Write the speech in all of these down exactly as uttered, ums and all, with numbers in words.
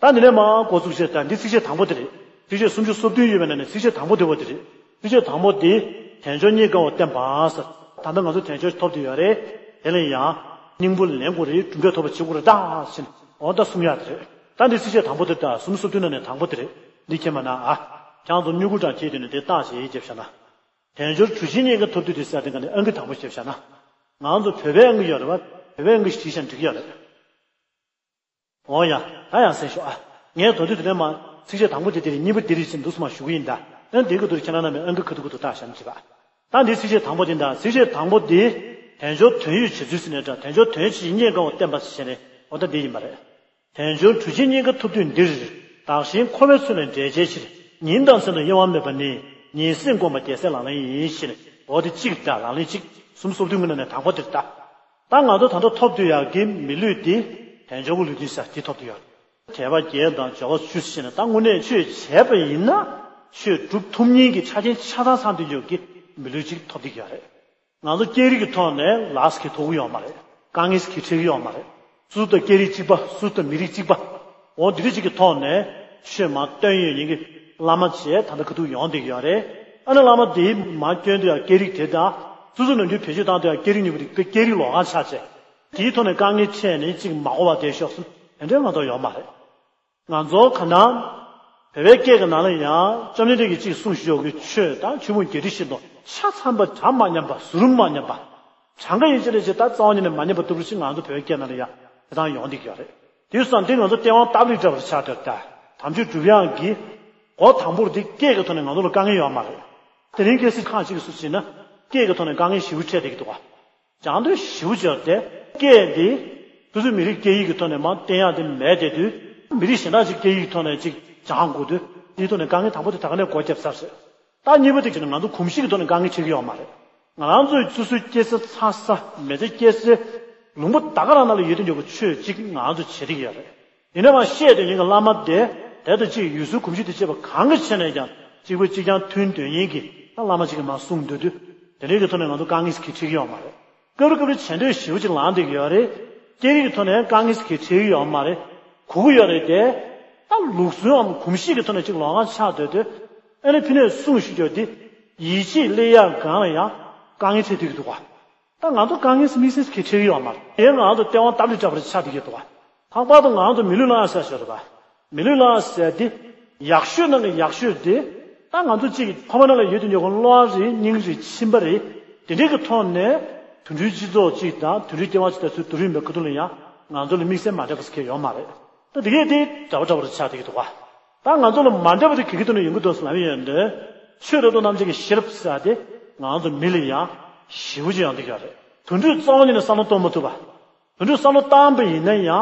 ད་འདི་ནས་མར་འགོ་བཙུགས་བྱས། ད་འདི་ཚིགས་བཅད་དང་པོ་དེ་རེད། ཚིགས་བཅད་སུམ་ཅུ་སོ་བདུན་ཡོད་པའི་ནང་ནས་ཚིགས་བཅད་དང་པོ་དེ་བ་དེ་རེད། ཚིགས་བཅད་དང་པོ་དེ་དལ་འབྱོར་རྙེད་དཀའ་བ་བསྟན་པ་ཟེར། ད་ལྟ་ང་ཚོ་དལ་འབྱོར་ཐོབ་བསྡད་ཡོད་རེད། དེ་ལ་ཡང་སྙིང་པོ་ལེན་དགོས་རེད། གྲུབ་འབྲས་ཐོབ་པ་བྱེད་དགོས་རེད་ད་ཟེར་ནས། འོ་ད་གསུང་ཡག་དེ་རེད། ད་འདི་ཚིགས་བཅད་དང་པོ་དེ། ད་སུམ་ཅུ་སོ་བདུན་ནང་ནས་དང་པོ་དེ་རེད། འདི་མཁྱེན་པ་ན་ཨ། ཁྱེད་རང་ཚོ་སྨྱུ་གུ་འདྲ་བྱས་དུས་ནས་དེ་བརྟག་དཔྱད་བརྒྱབ་བཞག་ན། དལ་འབྱོར་གྲུ་བཞི་རྙེད་དཀའ་ཐོབ་དུས་དེ་ཟེར་དེ་ག་ནས་ཨང་ཀི་དང་པོ་བཞག་བཞག་ན། ང་ཚོ་བོད་པའི་ཨང་ཀི་ཡོད་རེད་བ། བོད་པའི་ཨང་ཀི་ཞིག་བྲིས་བཞག་ན་འགྲིག་གི་ཡོད་རེད། འོ་ཡ། ད་ཡང་གསན་ཤོག་ཨ། ངས་དོན་དུ་དེ་ནས་མ་ཚིགས་བཅད་དང་པོ་དེ་དེ་རེད། གཉིས་པ་དེ་རེད་ཟེར་འདུག་སེ་མ་ཞུ་གི་ཡིན་ད། ཨ་ནི་དེའི་སྐབས་དུ་ཁྱེད་རང་རྣམ་པས་ཨང་ཀི་ཁ་ཐུག་ཁ་ཐུག་བཏགས་བཞག་ན་བྱེད་པ། ད་འདིའི་ཚིགས་བཅད་དང་པོ་དེ་འདྲ། ཚིགས་བཅད་དང་པོ་དེ་དལ་འབྱོར་དོན་ཡོད་བྱེད་ཚུལ་ཟེར་ནས་འདྲ། དལ་འབྱོར་དོན་ཡོད་བྱེད་ཅིང་རྙེད་དཀའ་བ་བསྟན་པ་ཟེར་ནས། འོ་ད་འདི་ཡིན་པ་རེད། དལ་འབྱོར་གྲུ་བཞི་རྙེད་དཀའ་ཐོབ་དུས་འདིར། བདག་གཞན་འཁོར་བའི་ཚུལ་ལས་བསྒྲལ་བྱའི་ཕྱིར། ཉིན་དང་མཚན་དུ་གཡེང་བ་མེད་པ་ནི། ཉིན་སྲིབ་བསྒོམ་པ་རྒྱལ་སྲས་ལག་ལེན་ཡིན་ཞེས་ནས། འོ་དེ་གཅིག་ད་ལག་ལེན་གཅིག་སུམ་ཅུ་སོ་བདུན་གྱི་ནང་ནས་དང་པོ་དེ་རེད་ད། ད་ང་ཚོ་ད་ལྟ་ཐོབ་སྡོད་ཡག་གི་མི་ལུས་འདི་དལ་འབྱོར་གྱི་ལུས་རྟེན་ཟེར་དེ་ཐོབ་སྡོད་ཡོད་རེད། དད་པ་བརྒྱད་དང་འབྱོར་པ་བཅུ་ཟེར་ནས། ད་དངོས་གནས་ཆོས་བྱས་པ་ཡིན་ན་ཆོས་སྒྲུབ་ཐུབ་མཁན་གྱི་ཆ་རྐྱེན་ཆ་ཚང་ཚང་སྡོད་ཡག་གི་མི་ལུས་གཅིག་ཐོབ་བསྡད་ཀྱི་ཡོད་རེད། ང་ཚོ་སྐད་རིགས་ཀྱི་ཐོག་ནས་ལགས་སོ་ཐོབ་ཀྱི་ཡོད་མ་རེད། དཀའ་ངལ་སོ་སོ་འཕྲད་ཀྱི་ཡོད་མ་རེད། སོ་སོ་དང་སྐད་རིགས་གཅིག་པ། སོ་སོ་དང་མི་རིགས་གཅིག་པ། འོ་འདི་འདྲ་ཅིག་གི་ཐོག་ནས་ཆོས་མར་སྟོན་ཡོད་མཁན་གྱི་བླ་མ་བྱས་ད་ལྟ་ཁ་ཐུག་ཡོང་བསྡད་ཀྱི་ཡོད་རེད། ཨ་ནི་བླ་མ་དེས་མར་སྐྱོན་དུ་ཡང་སྐད་རིགས་དེ་དང་། སོ་སོ་ནམ་རྒྱུན་བེད་སྤྱོད་བཏང་དུ་ཡང་སྐད་རིགས་གཉིས་པོ་དེ་སྐད་རིགས་ལོགས་ཀ་ཆགས་བྱས། དེའི་ཐོག་ནས་དཀའ་ངལ་འཕྲད་ནས་ཅིག་མ་གོ་བ་བསྡད་ཤོག་ཟེར་དེ་འདྲའི་མ་གཏོགས་ཡོད་མ་རེད། ང་ཚོ་ག་ན་བོད་པའི་སྐད་ཀྱི་ནང་ལ་ཡང་བཅོམ་ལྡན་འདས་ཀྱིས་གཅིག་གསུངས་བཞག་གི། ཆོས་དང་ཆོས་ཕུང་བརྒྱད་ཁྲི་བཞི་སྟོང་ཆ་ཚང་པ། གྲངས་མ་མཉམ་པ། གཟུགས་རིས་མ་མཉམ་པ། གྲངས་ཀ་ཡིན་གཅིག་ལས་གཅིག་ད་རྩ་བ་ཉིད་ནས་མ་མཉམ་པ་ལྟ་བུ་ཞིག་ང་ཚོ་བོད་པའི་སྐད་ནང་ལ་ཡང་དེ་དང་ཡོང་བསྡད་ཀྱི་ཡོད་རེད། དེ་སོང་ཙང་འདི་ང་ཚོ་སྟེས་དབང་སྟབས་ལེགས་འདྲ་བོ་ཆགས་བསྡད་ད། དམ་ཆོས་སྒྲུབ་ཡག་གི་སྒོ་དང་པོར་འདི་སྐད་ཀྱི་ཐོག་ནས་ང་ཚོ་ལ་དཀའ་ངལ་ཡོད་མ་རེད། དེ་རིང་ཁ་སང་ཁག་ཅིག་གིས་སུ་བྱས་ན་སྐད་ཀྱི་ཐོག་ནས་དཀའ་ངལ་ཞེ་པོ་འཕྲད་བསྡད་ཀྱི་འདུག་ག། སྦྱང་དོན་ཞེ་པོ་ཅིག་ཡོད་དེ། སྐད་འདི་སོ་སོའི་མི་རིགས་སྐད་ཡིག་གི་ཐོག་ནས་མར་བསྟན་ཡག་དེ་མེད་བསྡད་དུས། མི་རིགས་གཞན་དག་ཅིག་སྐད་ཡིག་གི་ཐོག་ནས་ཅིག་སྦྱང་དགོས་དུས། དེའི་ཐོག་ནས་དཀའ་ངལ་དང་པོ་དེ་ད་ག་ནས་སྒོ་བརྒྱབ་ཚར་རེད། ད་གཉིས་པ་དེ་བྱས་ན་ང་ཚོ་གོམས་གཤིས་ཀྱི་ཐོག་ནས་དཀའ་ངལ་འཕྲད་ཀྱི་ཡོད་མ་རེད། ང་རང་ཚོའི་སོ་སོའི་སྐྱེ་ས་འཚར་ས། མི་ཚེ་སྐྱེལ་སའི་ལུང་པ་ད་ག་རང་ནང་ལ་ཡོད་དུས་འཇོག་པའི་ཆོས་ཅིག་ང་རང་ཚོས་བྱེད་བསྡད་ཀྱི་ཡོད་རེད། ཡིན་ན་མ་བཤད་དེ་ཉིན་གྱི་བླ་མ་དེ་དེ་དང་གཅིག་ཡུལ་སྲོལ་གོམས་གཤིས་དང་བཅས་པ་གང་གི་ཆེད་ནས་ཀྱང་གཅིག་པ་གཅིག་རྐྱང་མཐུན་འདོད་མཁན་གྱི་ད་བླ་མ་གཅིག་གིས་མར་གསུངས་སྡོད་དུས། དེ་འདྲའི་གི་ཐོག་ནས་ང་ཚོ་དཀའ་ངལ་ཞིག་འཕྲད་ཀྱི་ཡོད་མ་རེད། སྐབས་རེ་སྐབས་རེ་བྱེད་འདོད་ཞེ་པོ་ཅིག་ལངས་བསྡད་ཀྱི་ཡོད་རེད། སྐད་རིགས་ཀྱི་ཐོག་ནས་དཀའ་ངལ་ཞིག་འཕྲད་ཀྱི་ཡོད་མ་རེད། གོ་གི་ཡོད་རེད་དེ། ད་ལུགས་སྲོལ་འམ་གོམས་གཤིས་ཀྱི་ཐོག་ནས་ཅིག་ལོགས་ཀ་ཆགས་སྡོད་དུས། ཨ་ནི་ཕ་ནས་གསུངས་ཞུ་རྒྱུ་དེ། ཡིད་ཆེས་སླེབས་ཡག་སྒང་ལ་ཡང་དཀའ་ངལ་འཕྲད་བསྡད་ཀྱི་འདུག་ག། ད་ང་ཚོ་དཀའ་ངལ་དམིགས་བསལ་ཞིག་འཕྲད་ཀྱི་ཡོད་མ་རེད། དེ་ང་ཚོ་སྟེས་དབང་སྟབས་ལེགས་འདྲ་བོ་ཆགས་བསྡད་ཀྱི་འདུག་ག། ལྷག་པར་དུ་ང་ཚོ་མི་ལུས་བླང་ཡག་ཟེར་ཞོར་རེད་པ། མི་ལུས་བླང་ཡག་ཟེར་དེ། ཡག་ཤོས་ནང་གི་ཡག་ཤོས་དེ། ད་ང་ཚོ་གཅིག་ཕ་མ་ནང་ལ་ཡོད་དུས་ཉོ་གི་བློ་རེད། སྙིང་རེད། མཆིན་པ་རེད། དེ་འདྲའི་གི་ཐོག་ནས་དུད་འགྲོའི་སྤྱི་ཚོགས་གཅིག་དང་དུད་འགྲོའི་སྐྱེ་བ་གཅིག་དང་ཚུར་བསྡུར་ཡིན་པའི་ཁ་ཐུག་ལ་ཡང་ང་ཚོ་ལ་དམིགས་བསལ་མ་འདྲ་བ་ཟེར་མཁན་ཡོད་མ་རེད། ད་དེ་གས་དེ་འདྲ་བ་འདྲ་བོ་ཆགས་བསྡད་ཀྱི་འདུག་ག། ད་ང་ཚོ་ལ་མ་འདྲ་བ་དེ་ག་གི་ཐོག་ནས་ཡོང་གི་འདུག་ཟེར་ལབ་ཡོང་དུས། ཆོས་རབ་ཏུ་རྣམ་འབྱེད་ཀྱི་ཤེས་རབ་ཟེར་ཡག་དེ་ང་ཚོ་མི་ལ་ཡང་ཞེ་པོ་ཅིག་ཡོང་བསྡད་ཀྱི་ཡོད་རེད། དུད་འགྲོས་རྩ་བ་ཉིད་ནས་བསམ་བློ་གཏོང་མ་ཐུབ་པ། དུད་འགྲོས་བསམ་བློ་བཏང་པ་ཡིན་ན་ཡང་།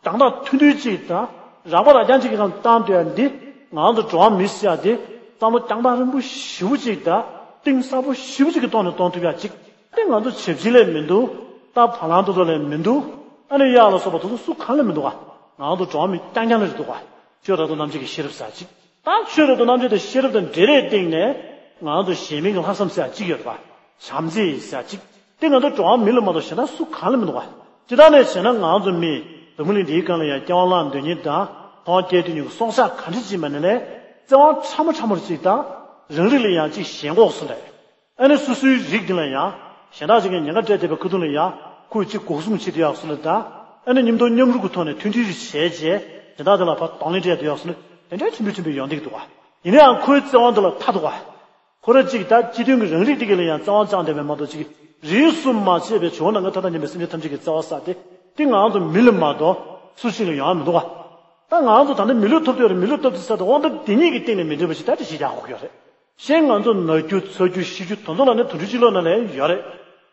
རྒྱང་ཐག་ཐུང་ཐུང་ཅིག་དང་། རགས་པ་རགས་རྐྱང་ཅིག་གི་སྒང་བཏང་སྡོད་ཡག་འདི། ང་ཚོ་འགྲོ་བ་མི་ཟེར་ཡག་དེ་བསམ་བློ་རྒྱང་ཐག་རིང་པོ་ཞེ་པོ་ཅིག་དང་། གཏིང་ཟབ་པོ་ཞེ་པོ་ཅིག་གི་ཐོག་ནས་གཏོང་ཐུབ་ཡག་ཅིག་དེ་ང་ཚོ་བྱེ་བཅུད་ལས་མི་འདུག། རྟ་བ་ལང་དེ་ཚོ་ལས་མི་འདུག། ཨ་ནི་གཡག་ལ་སོགས་པ་དེ་ཚོ་སུ་གང་ལས་མི་འདུག་ག། ང་ཚོ་འགྲོ་བ་མི་རྐྱང་རྐྱང་ལས་རེད་འདུག་ག། ཆོས་རབ་ཏུ་རྣམ་འབྱེད་ཀྱི་ཤེས་རབ་ཟེར་ཡག་ཅིག། ད་ཆོས་རབ་ཏུ་རྣམ་འབྱེད་དང་ཤེས་རབ་དང་འབྲེལ་བའི་སྟེང་ནས་ང་ཚོ་གཞན་མིང་གི་ལྷག་བསམ་ཟེར་ཡག་ཅིག་ཡོད་རེད་པ། བྱམས་བརྩེ་ཟེར་ཡག་ཅིག་དེ་ང་ཚོ་འགྲོ་བ་མི་ལ་མ་གཏོགས་གཞན་དག་སུ་གང་ལ་མི་འདུག་ག། སྤྱིར་བཏང་ནས་བྱས་ན་ང་ཚོ་མི་འཛམ་བུ་གླིང་འདིའི་སྒང་ལ་ཡང་སྐྱེ་བ་བླངས་སྡོད་མཁན་དང་། ཁོང་སྐྱེས་དུས་ཉིད་ཀྱི་སྲོག་ཆགས་ག་འདྲ་ཅིག་མ་ནས་ལས་བརྩེ་བ་ཕྲ་མོ་ཕྲ་མོ་ཅིག་དང་། རང་རིགས་ལ་ཡང་ཅིག་ཞེན་ཁོག་སོང་རེད། ཨ་ནི་སོ་སོའི་རིགས་འདི་ལ་ཡང་གཞན་དག་ཅིག་གིས་ཉེན་ཁ་སྤྲད་བསྡད་པའི་ཁ་ཐུག་ལ་ཡང་ཁོས་ཅིག་འགོག་སྲུང་བྱེད་དུ་ཡག་སོང་ལ་ད། ཨ་ནི་མཉམ་དུ་མཉམ་རུབ་ཀྱི་ཐོག་ནས་མཐུན་སྒྲིལ་བྱས་རྗེས་གཞན་དག་དེ་ལ་ཕར་གདོང་ལེན་སྤྲད་དུ་ཡག་སོང་ལ་དེ་འདྲའི་ཕྲན་བུ་ཕྲན་བུ་ཡོང་བསྡད་ཀྱི་འདུག་ག། ཡིན་ན་ཡང་ཁོའི་བརྩེ་བ་འདི་ལ་མཐའ་འདུག་ག། ཁོ་རང་གཅིག་ད་སྤྱི་མཐུན་གྱི་རང་རིགས་དེ་ག་ལ་ཡང་བརྩེ་བ་བཅངས་བསྡད་པ་མ་གཏོགས་ཅིག་རིས་སུ་མ་ཆད་པའི་ཇོ་བོ་ནམ་མཁའ་མཐའ་དག་མཉམ་པའི་སེམས་ཅན་ཐམས་ཅད་ཀྱི་བརྩེ་བ་ཟེར་དེ། དེ་ང་ཚོ་མི་ལ་མ་གཏོགས་སུ་གཅིག་ལ་ཡོང་ཡག་མི་འདུག་ག། ད་ང་ཚོ་ད་ལྟ་མི་ལུས་ཐོབ་སྡོད་རེད། མི་ལུས་ཐོབ་སྡོད་ས་དེ་དབང་ཐང་དེ་ཉིད་ཀྱི་སྟེང་ནས་མི་འདྲ་བ་ཞིག་ད་དེ་ཞིག་རྒྱག་དགོས་ཀྱི་ཡོད་རེད། གཞན་ང་ཚོ་ན་རྒྱུ་ཚ་རྒྱུ་ཤི་རྒྱུ་དེ་ཚོ་ལ་ནི་དུད་འགྲོའི་སྤྱི་ཚོགས་ནང་ལ་ཡོད་རེད།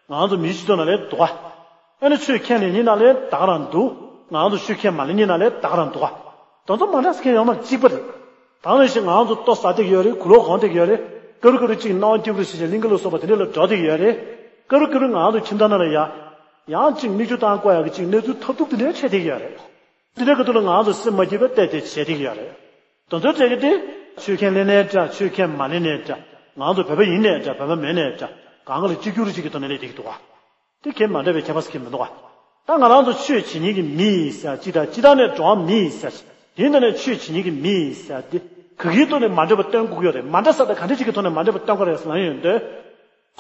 ང་ཚོ་མིའི་སྤྱི་ཚོགས་ནང་ལ་འདུག་ག། ཨ་ནི་ཆོས་ཁས་ལེན་མཁན་ནང་ལ་ད་ག་རང་འདུག། ང་ཚོ་ཆོས་ཁས་མ་ལེན་མཁན་ནང་ལ་ད་ག་རང་འདུག་ག། དེ་ཚོ་མ་འདྲ་ས་མཁན་ཡོད་མ་རེད། གཅིག་པ་རེད། ད་ནང་བཞིན་ང་ཚོ་ལྟོ་ཟ་བསྡད་ཀྱི་ཡོད་རེད། གོས་ལོག་གོན་བསྡད་ཀྱི་ཡོད་རེད། སྐབས་རེ་སྐབས་རེ་གཅིག་སྣང་བ་སྐྱིད་པོ་རེ་བྱེད་བྱས་གླིང་ག་ལ་སོགས་པ་དེ་འདྲ་ལ་འགྲོ་བསྡད་ཀྱི་ཡོད་རེད། སྐབས་རེ་སྐབས་རེ་ང་ཚོ་ཁྱིམ་ཚང་ནང་ལ་ཡ། ཡང་གཅིག་མིག་ཆུ་བཏང་བཀོག་ཡག་གི་གཅིག་གནས་ཚུལ་ཐབས་སྡུག་དེ་འདྲ་འཕྲད་བསྡད་ཀྱི་ཡོད་རེད། དེ་འདྲའི་ཁ་ཐུག་ལ་ང་ཚོ་སེམས་མ་སྐྱིད་པ་བལྟས་བལྟས་བྱས་བསྡད་ཀྱི་ཡོད་རེད། དེ་ཚོའི་གྲས་ཀྱི་དེ། ཆོས་ཁས་ལེན་ནའི་འདྲ། ཆོས་ཁས་མ་ལེན་ནའི་འདྲ། ང་ཚོ་བོད་པ་ཡིན་ནའི་འདྲ། བོད་པ་མིན་ནའི་འདྲ། གང་ག་ལ་གཅིག་གྱུར་གཅིག་གི་ཐོག་ནས་སླེབས་བསྡད་ཀྱི་འདུག་ག། དེ་ཁས་མ་འདྲ་བའི་ཁྱད་པར་ཟེར་མཁན་མི་འདུག་ག། ད་ང་རང་ཚོ་ཆོས་བྱེད་མཁན་གྱི་མི་ཡིན་ཟེར་གཅིག་དང་། སྤྱིར་བཏང་ནས་འགྲོ་བ་མི་ཡིན་ཟེར། དེའི་ནང་ནས་ཆོས་བྱེད་མཁན་གྱི་མི་ཡིན་ཟེར་ཏེ། ག་གིའི་ཐོག་ནས་མ་འདྲེས་པ་སྟོན་དགོས་ཀྱི་ཡོད་རེད། མ་འདྲ་ས་དང་ག་འདྲ་ཅིག་གི་ཐོག་ནས་མ་འདྲེས་པ་སྟོན་དགོས་རེད་ཟེར་ལབ་ཡོང་དུས།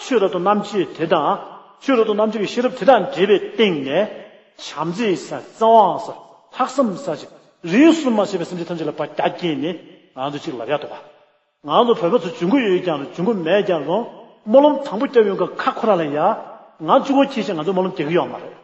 ཆོས་རབ་ཏུ་རྣམ་དཔྱོད་དེ་དང་། ཆོས་རབ་ཏུ་རྣམ་དཔྱོད་ཀྱི་ཤེས་རབ་དེ་དང་འབྲེལ་བའི་སྟེང་ནས། བྱམས་བརྩེ་ཟེར། བརྩེ་བ་ཟེར། ལྷག་བསམ་ཟེར་ཅིག་རིས་སུ་མ་ཆད་པའི་སེམས་ཅན་ཐམས་ཅད་ལ་ཕར་རྒྱ་བསྐྱེད་ནས་ང་ཚོ་ཅིག་ལབ་ཡག་འདུག་ག་ང་ཚོ་བོད་པ་ཚོ་འཇོན་པོ་ཡོད་ཀྱང་རུང་། འཇོན་པོ་མེད་ཀྱང་རུང་། སྨོན་ལམ་དང་པོ་བརྒྱབ་ཡོང་སྐབས་ཁ་ཁོ་རང་ལ་ཡ། ང་གཅིག་པོ་ཁྱེར་བྱས་ང་ཚོས་སྨོན་ལམ་རྒྱག་གི་ཡོད་མ་རེད།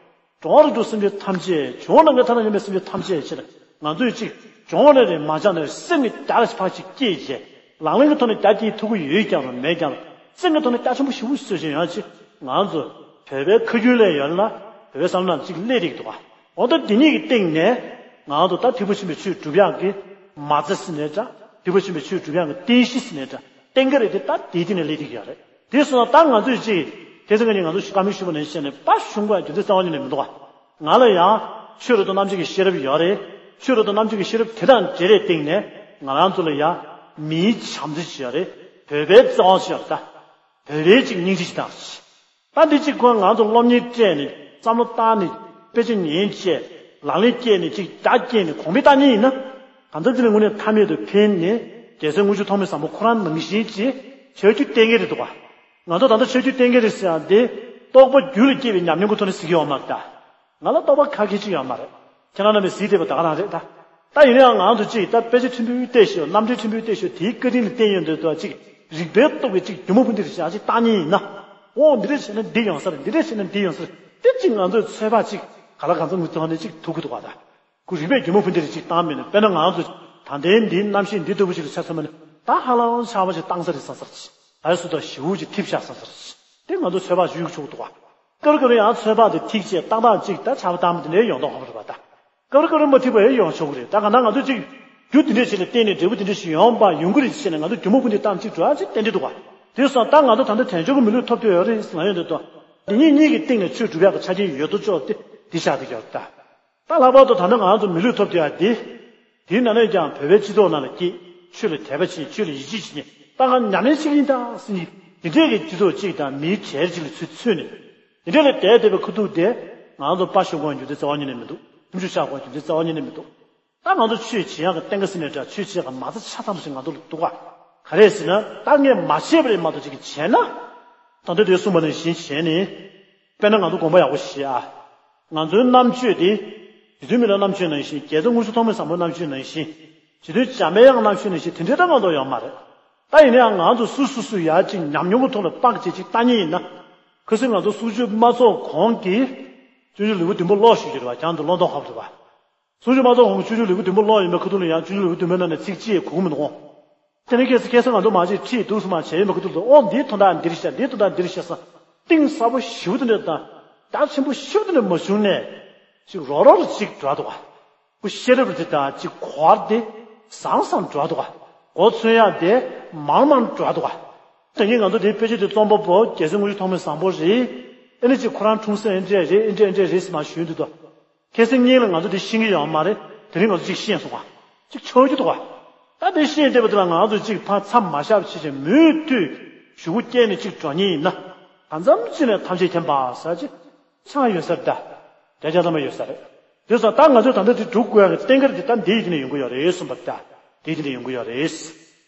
འགྲོ་བ་རིགས་དྲུག་སེམས་ཅན་ཐམས་ཅད། འབྱུང་བ་ནམ་མཁའི་མཐའ་དང་མཉམ་པའི་སེམས་ཅན་ཐམས་ཅད་ཕྱིར། ང་ཚོས་ཅིག་སྦྱོང་བ་ནས་རེད། མ་སྦྱངས་ནས་རེད། སེམས་ཀྱི་རྒྱ་ཕར་ཅིག་བསྐྱེད་བྱས། ལག་ལེན་གྱི་ཐོག་ནས་རྒྱ་བསྐྱེད་ཐུབ་ཀྱི་ཡོད་ཀྱང་རུང་མེད་ཀྱང་རུང་། སེམས་ཀྱི་ཐོག་ནས་རྒྱ་ཆེན་པོ་ཞེ་པོ་བཟོས་བྱས་ཡོང་ཅིག་ང་ཚོ་བོད་པའི་ཁ་རྒྱུན་ལས་ཡོད་ན། བོད་པའི་བསམ་བློ་ནང་ཅིག་སླེབས་བསྡད་ཀྱི་འདུག་ག་འོ་ད་འདི་གཉིས་ཀྱི་སྟེང་ནས། ང་ཚོ་ད་ཐེག་པ་ཆེན་པོའི་ཆོས་སྒྲུབ་ཡག་གི་མ་རྩ་ཟེར་ནའི་འདྲ། ཐེག་པ་ཆེན་པོའི་ཆོས་སྒྲུབ་ཡག་གི་རྟེན་གཞི་ཟེར་ནའི་འདྲ། བསྟན་གྱི་རེད་དེ། ད་དེའི་སྟེང་ནས་སླེབས་བསྡད་ཀྱི་ཡོད་རེད། དེ་སོང་ཙང་ད་ང་ཚོས་ཅིག་ཁ་སང་ཁ་ཉིན་ང་ཚོ་བཀའ་མོལ་ཞུས་པ་ནང་བཞིན་བྱས་ནས་དཔའ་ཞུམ་དགོས་ཡ་རྒྱུ་མཚན་རྩ་བ་ཉིད་ནས་མི་འདུག་ག་ང་ལ་ཡང་ཆོས་རབ་ཏུ་རྣམ་དཔྱོད་ཀྱི་ཤེས་རབ་ཡོད་རེད། ཆོས་རབ་ཏུ་རྣམ་དཔྱོད་ཀྱི་ཤེས་རབ་དེ་དང་འབྲེལ་བའི་སྟེང་ནས་ང་རང་ཚོ་ལ་ཡང་མིའི་བྱམས་བརྩེ་ཞིག་ཡོད་རེད། བོད་པའི་བརྩེ་བ་ཞིག་ཡོད་རེད། ད་བོད་པའི་ཅིག་སྙིང་རྗེ་ཞིག་དང་། ད་འདི་གཅིག་ཁོ་ང་ཚོ་སློབ་གཉེར་སྤྲད་ནས། བསམ་བློ་བཏང་ནས། དཔེ་ཆ་ཉན་བྱས། ལག་ལེན་བསྐྱེད་ནས་ཅིག་རྒྱ་བསྐྱེད་ནས་གོང་འཕེལ་བཏང་མཁན་ཡིན་ན། གང་འཚམ་ཅིག་ལ་དངོས་གནས་ཐ་མལ་དུ་ཕན་ནས། རྒྱལ་སྲས་དངུལ་ཆུ་ཐོགས་མེད་བཟང་པོ་ཁོ་རང་ནང་བཞིན་ཅིག་ཆོས་བརྒྱུད་བསྟེན་མཁན་རེད་འདུག་ག་ང་ཚོ་ད་ལྟ་ཆོས་བརྒྱུད་བསྟེན་མཁན་རེད་ཟེར་ཡག་འདི། རྟོགས་པ་རྒྱུད་ལ་སྐྱེས་པའི་ཉམས་མྱོང་གི་ཐོག་ནས་ཟེར་གྱི་ཡོད་མ་རེད་ད། ང་ལ་རྟོགས་པ་ཁ་ཁེ་ཅིག་ཡོད་མ་རེད། ཁྱེད་རང་རྣམ་པས་གཟིགས་བསྡད་པ་ད་ག་རང་རེད་ད། ད་ཡིན་ན་ཡང་ང་ཚོ་ཅིག་ད་དཔེ་ཆ་ཕྲན་བུ་བལྟས་ཤོག་རྣམ་འགྲེལ་ཕྲན་བུ་བལྟས་ཤོག་དེའི་བཀའ་དྲིན་ལ་བརྟེན་ཡོད་འདོད་དོ་ཅིག་རིགས་པའི་སྟོབས་ཀྱིས་ཅིག་སྒྱུ་མ་ཕུ་འདི་རེད་ཞེས་ཅིག་བཏང་མཁན་ཡིན་ན། འོ་འདི་འདྲ་བྱས་ན་འདི་ཡོང་ས་རེད། འདི་འདྲ་བྱས་ན་འདི་ཡོང་ས་རེད། དེ་ཅིག་ང་ཚོས་ཚོད་དཔག་ཅིག་ག་ལ་གང་འཚམ་ངུ་ཐོག་ནས་ཅིག་ཐུག་གི་འདུག་ག་ད། ཁོ་རིགས་པས་སྒྱུ་མ་ཕུ་འདི་རེད་ཅིག་བཏང་མེད་ན། དཔེར་ན་ང་ཚོ་ད་ལྟའི་འདིའི་གནམ་གཤིས་འདི་ལྟ་བུ་ཅིག་ལ་ཆ་མཚོན་པ་ན། ད་ཧ་ལམ་ཆར་པ་ཅིག་བཏང་ས་རེད་བསམ་ས་རེད། ད་རེས་སུ་ད་ཞེ་པོ་ཅིག་འཐིབས་ཤག་བསམ་ས་རེད། དེ་ང་ཚོ་ཚོད་དཔག་ཞུ་ཆོག་གི་འདུག་ག་སྐབས་རེ་སྐབས་རེ་ཡང་ཚོད་དཔག་དེ་ཐིག་བྱས་ཏག་ཏག་ཅིག་ད་ཆར་པ་བཏང་མ་དེ་འདྲའི་ཡོང་མདོག་ཁ་པོ་རེད་པ་ད། སྐབས་རེ་སྐབས་རེ་མ་ཐིག་པ་ཡང་ཡོང་ཆོག་གི་རེད། ད་གང་ལྟར་ང་ཚོས་ཅིག་རྒྱུ་དེ་འདྲ་ཞིག་ལ་བརྟེན་ནས་འབྲས་བུ་དེ་འདྲ་ཞིག་ཡོང་བ་ཡོང་གི་རེད་ཅེས་ནས་ང་ཚོ་སྒྱུ་མ་ཕུ་འདི་བཏང་ཅིག་འགྲོ་ཡ་ཅིག་ཏན་ཏན་འདུག་ག་དེ་སོང་ད་ང་ཚོ་ད་ལྟ་དལ་འབྱོར་གྱི་མི་ལུས་ཐོབ་འདོད་ཡོད་རེད་ཟེར་ལབ་ཡོང་དུས་ད། འདི་གཉིས་གཉིས་ཀྱི་སྟེང་ནས་ཆོས་སྒྲུབ་ཡག་གི་ཆ་རྐྱེན་ཡོད་དོ་ཅོག་དེ་འདི་ཆགས་བསྡད་ཀྱི་ཡོད་རེད་ད། ད་ལྷག་པར་དུ་ད་ལྟ་ང་ཚོ་མི་ལུས་ཐོབ་བསྡད་ཡ་འདི། དེའི་ནང་ནས་ཀྱང་བོད་པའི་སྤྱི་ཚོགས་ནང་ལ་སྐྱེས། ཆོས་ལ་དད་པ་བྱེད། ཆོས་ལ་ཡིད་ཆེས་བྱེད་མཁན་ད་ག་ཉམས་ལེན་བྱེད་ཀྱི་ཡིན་ད་ཟེར་མཁན་དེ་འདྲས་ཀྱི་སྤྱི་ཚོགས་གཅིག་དང་མིའི་གྲས་གཅིག་ལ་ཚུར་ཚུད་ནས། དེ་འདྲས་ལ་བསྡད་བསྡད་པའི་ཁ་ཐུག་དེ། ང་ཚོ་དཔའ་ཞུམ་དགོས་རྒྱུ་དེ་རྩ་བ་ཉིད་ནས་མི་འདུག་སེམས་ཤུགས་ཆག་དགོས་རྒྱུ་དེ་རྩ་བ་ཉིད་ནས་མི་འདུག་ད་ང་ཚོ་ཆོས་བྱེད་ཡག་གི་གཏན་ཁ་ཟེར་ནའི་འདྲ། ཆོས་བྱེད་ཡག་གི་མ་རྩ་ཆ་ཚང་བ་ཞིག་ང་ཚོ་ལ་འདུག་ག་ག་རེ་ཟེར་ན། ད་ངས་མ་བྱས་པ་རེད་མ་གཏོགས་ཅིག་གིས་བྱས་ན། ད་ལྟ་དེ་གསུངས་པ་ནང་བཞིན་བྱས་ནས། དཔེར་ན་ང་ཚོ་དགོངས་པ་ཡག་པོ་བཞེས་ཨ། ང་ཚོའི་རྣམ་དཔྱོད་དེ། རྗེ་བཙུན་མི་ལའི་རྣམ་དཔྱོད་ནང་བཞིན། རྒྱལ་སྲས་དངུལ་ཆུ་ཐོགས་མེད་བཟང་པོའི་རྣམ་དཔྱོད་ནང་བཞིན། རྗེ་བཙུན་འཇམ་དཔལ་དབྱངས་རྣམ་དཔྱོད་ནང་བཞིན་དེ་འདྲའི་ད་ང་ཚོ་ཡོད་མ་རེད། ད་ཡིན་ན་ཡང་ང་ཚོ་སུ་སུ་སུ་ཡར་ཅིག་ཉམས་མྱོང་གི་ཐོག་ལ་དཔག་བྱས་ཅིག་ལྟ་མཁན་ཡིན་ན། ཁ་སང་ང་ཚོ་གསུང་ཆོས་མ་ཚོགས་གོང་གི། སྤྱོད་འཇུག་ལེའུ་བདུན་པ་ཀློག་ཞུ་རྒྱུ་རེད་པ། གྱང་དུ་ཀློག་མདོག་ཁ་པོ་རེད་པ། གསུང་ཆོས་མ་ཚོགས་གོང་གི་སྤྱོད་འཇུག་ལེའུ་བདུན་པ་ཀློག་ཡིན་པའི་ཁ་ཐུག་ལ་ཡང་སྤྱོད་འཇུག་ལེའུ་བདུན་པའི་ནང་ནས་ཚིག་གཅིག་གོ་གི་མི་འདུག་གོ། དེ་ནས་ཁ་སང་ཁ་སང་ང་ཚོ་མ་གཅིག་ཁྲིད་འདུག་སེ་མར་བྱས་ཡོད་མེད་ཁ་ཐུག་ལ། ཨོ་འདིའི་དོན་དག་འདིར་བཤད། འདིའི་དོན་དག་འདིར་བཤད་ཟེར། གཏིང་ཟབ་པོ་ཞེ་པོ་དེ་འདྲ་དང་། རྒྱ་ཆེན་པོ་ཞེ་པོ་དེ་འདྲ་མ་བྱུང་ནས། ཅིག་རོ་རོ་རུ་ཅིག་འགྲོ་འདུག་ག་ཁོ་ཤེས་རབ་དེ་དང་ཅིག་གོ་བ་དེ་ཟང་ཟང་འགྲོ་འདུག་ག་གོ་མཚོན་ཡག་དེ་མང་མང་འགྲོ་འདུག་ག་དེ་ཉིན་ང་ཚོ་དེའི་དཔེ་ཆ་དེ་རྩོམ་པ་པོ་རྒྱལ་སྲས་དངུལ་ཆུ་ཐོགས་མེད་བཟང་པོ་རེད། ཨེ་ནི་ཅིག་ཁོ་རང་འཁྲུངས་ས་ཨེ་འདྲས་རེད། ཨེ་འདྲས་ཨེ་འདྲས་རེད་ཟེར་མར་ཞུས་འདུག་དོ། ཁ་སང་ཉིན་ལ་ང་ཚོ་དེ་ཤེས་ཀྱི་ཡོད་མ་རེད། དེ་རིང་ང་ཚོ་ཅིག་ཤེས་སོང་བ། ཅིག་ཆོག་རྒྱུ་འདུག་བ། ད་དེ་ཤེས་བསྡད་པ་དེ་ལ་ང་ཚོ་ཅིག་ཕར་མཚམས་མ་བཞག་པ་བྱས་བྱས་མུ་མཐུད་གཞུག་གུ་བསྐྱལ་ནས་ཅིག་འགྲོ་མཁན་ཡིན་ན། གང་འཚམ་ཅིག་ནས་ཐམས་ཅད་མཁྱེན་པ་ཟེར་ཅིག་ཆགས་ཡོད་ས་རེད་ད། བརྒྱ་ཆ་ཚང་མ་ཡོད་ས་རེད། དེ་སོང་ད་ང་ཚོས་ད་ལྟ་དེ་སྒྲུབ་དགོས་ཡག་གི་རྟེན་འབྲེལ་དེ་ད་འདི་ཡི་དེ་ནས་ཡོང་གི་ཡོད་རེད་གསུངས་པ་ད། འདི་ཡི་དེ་ནས་ཡོང་གི་ཡོད་རེད།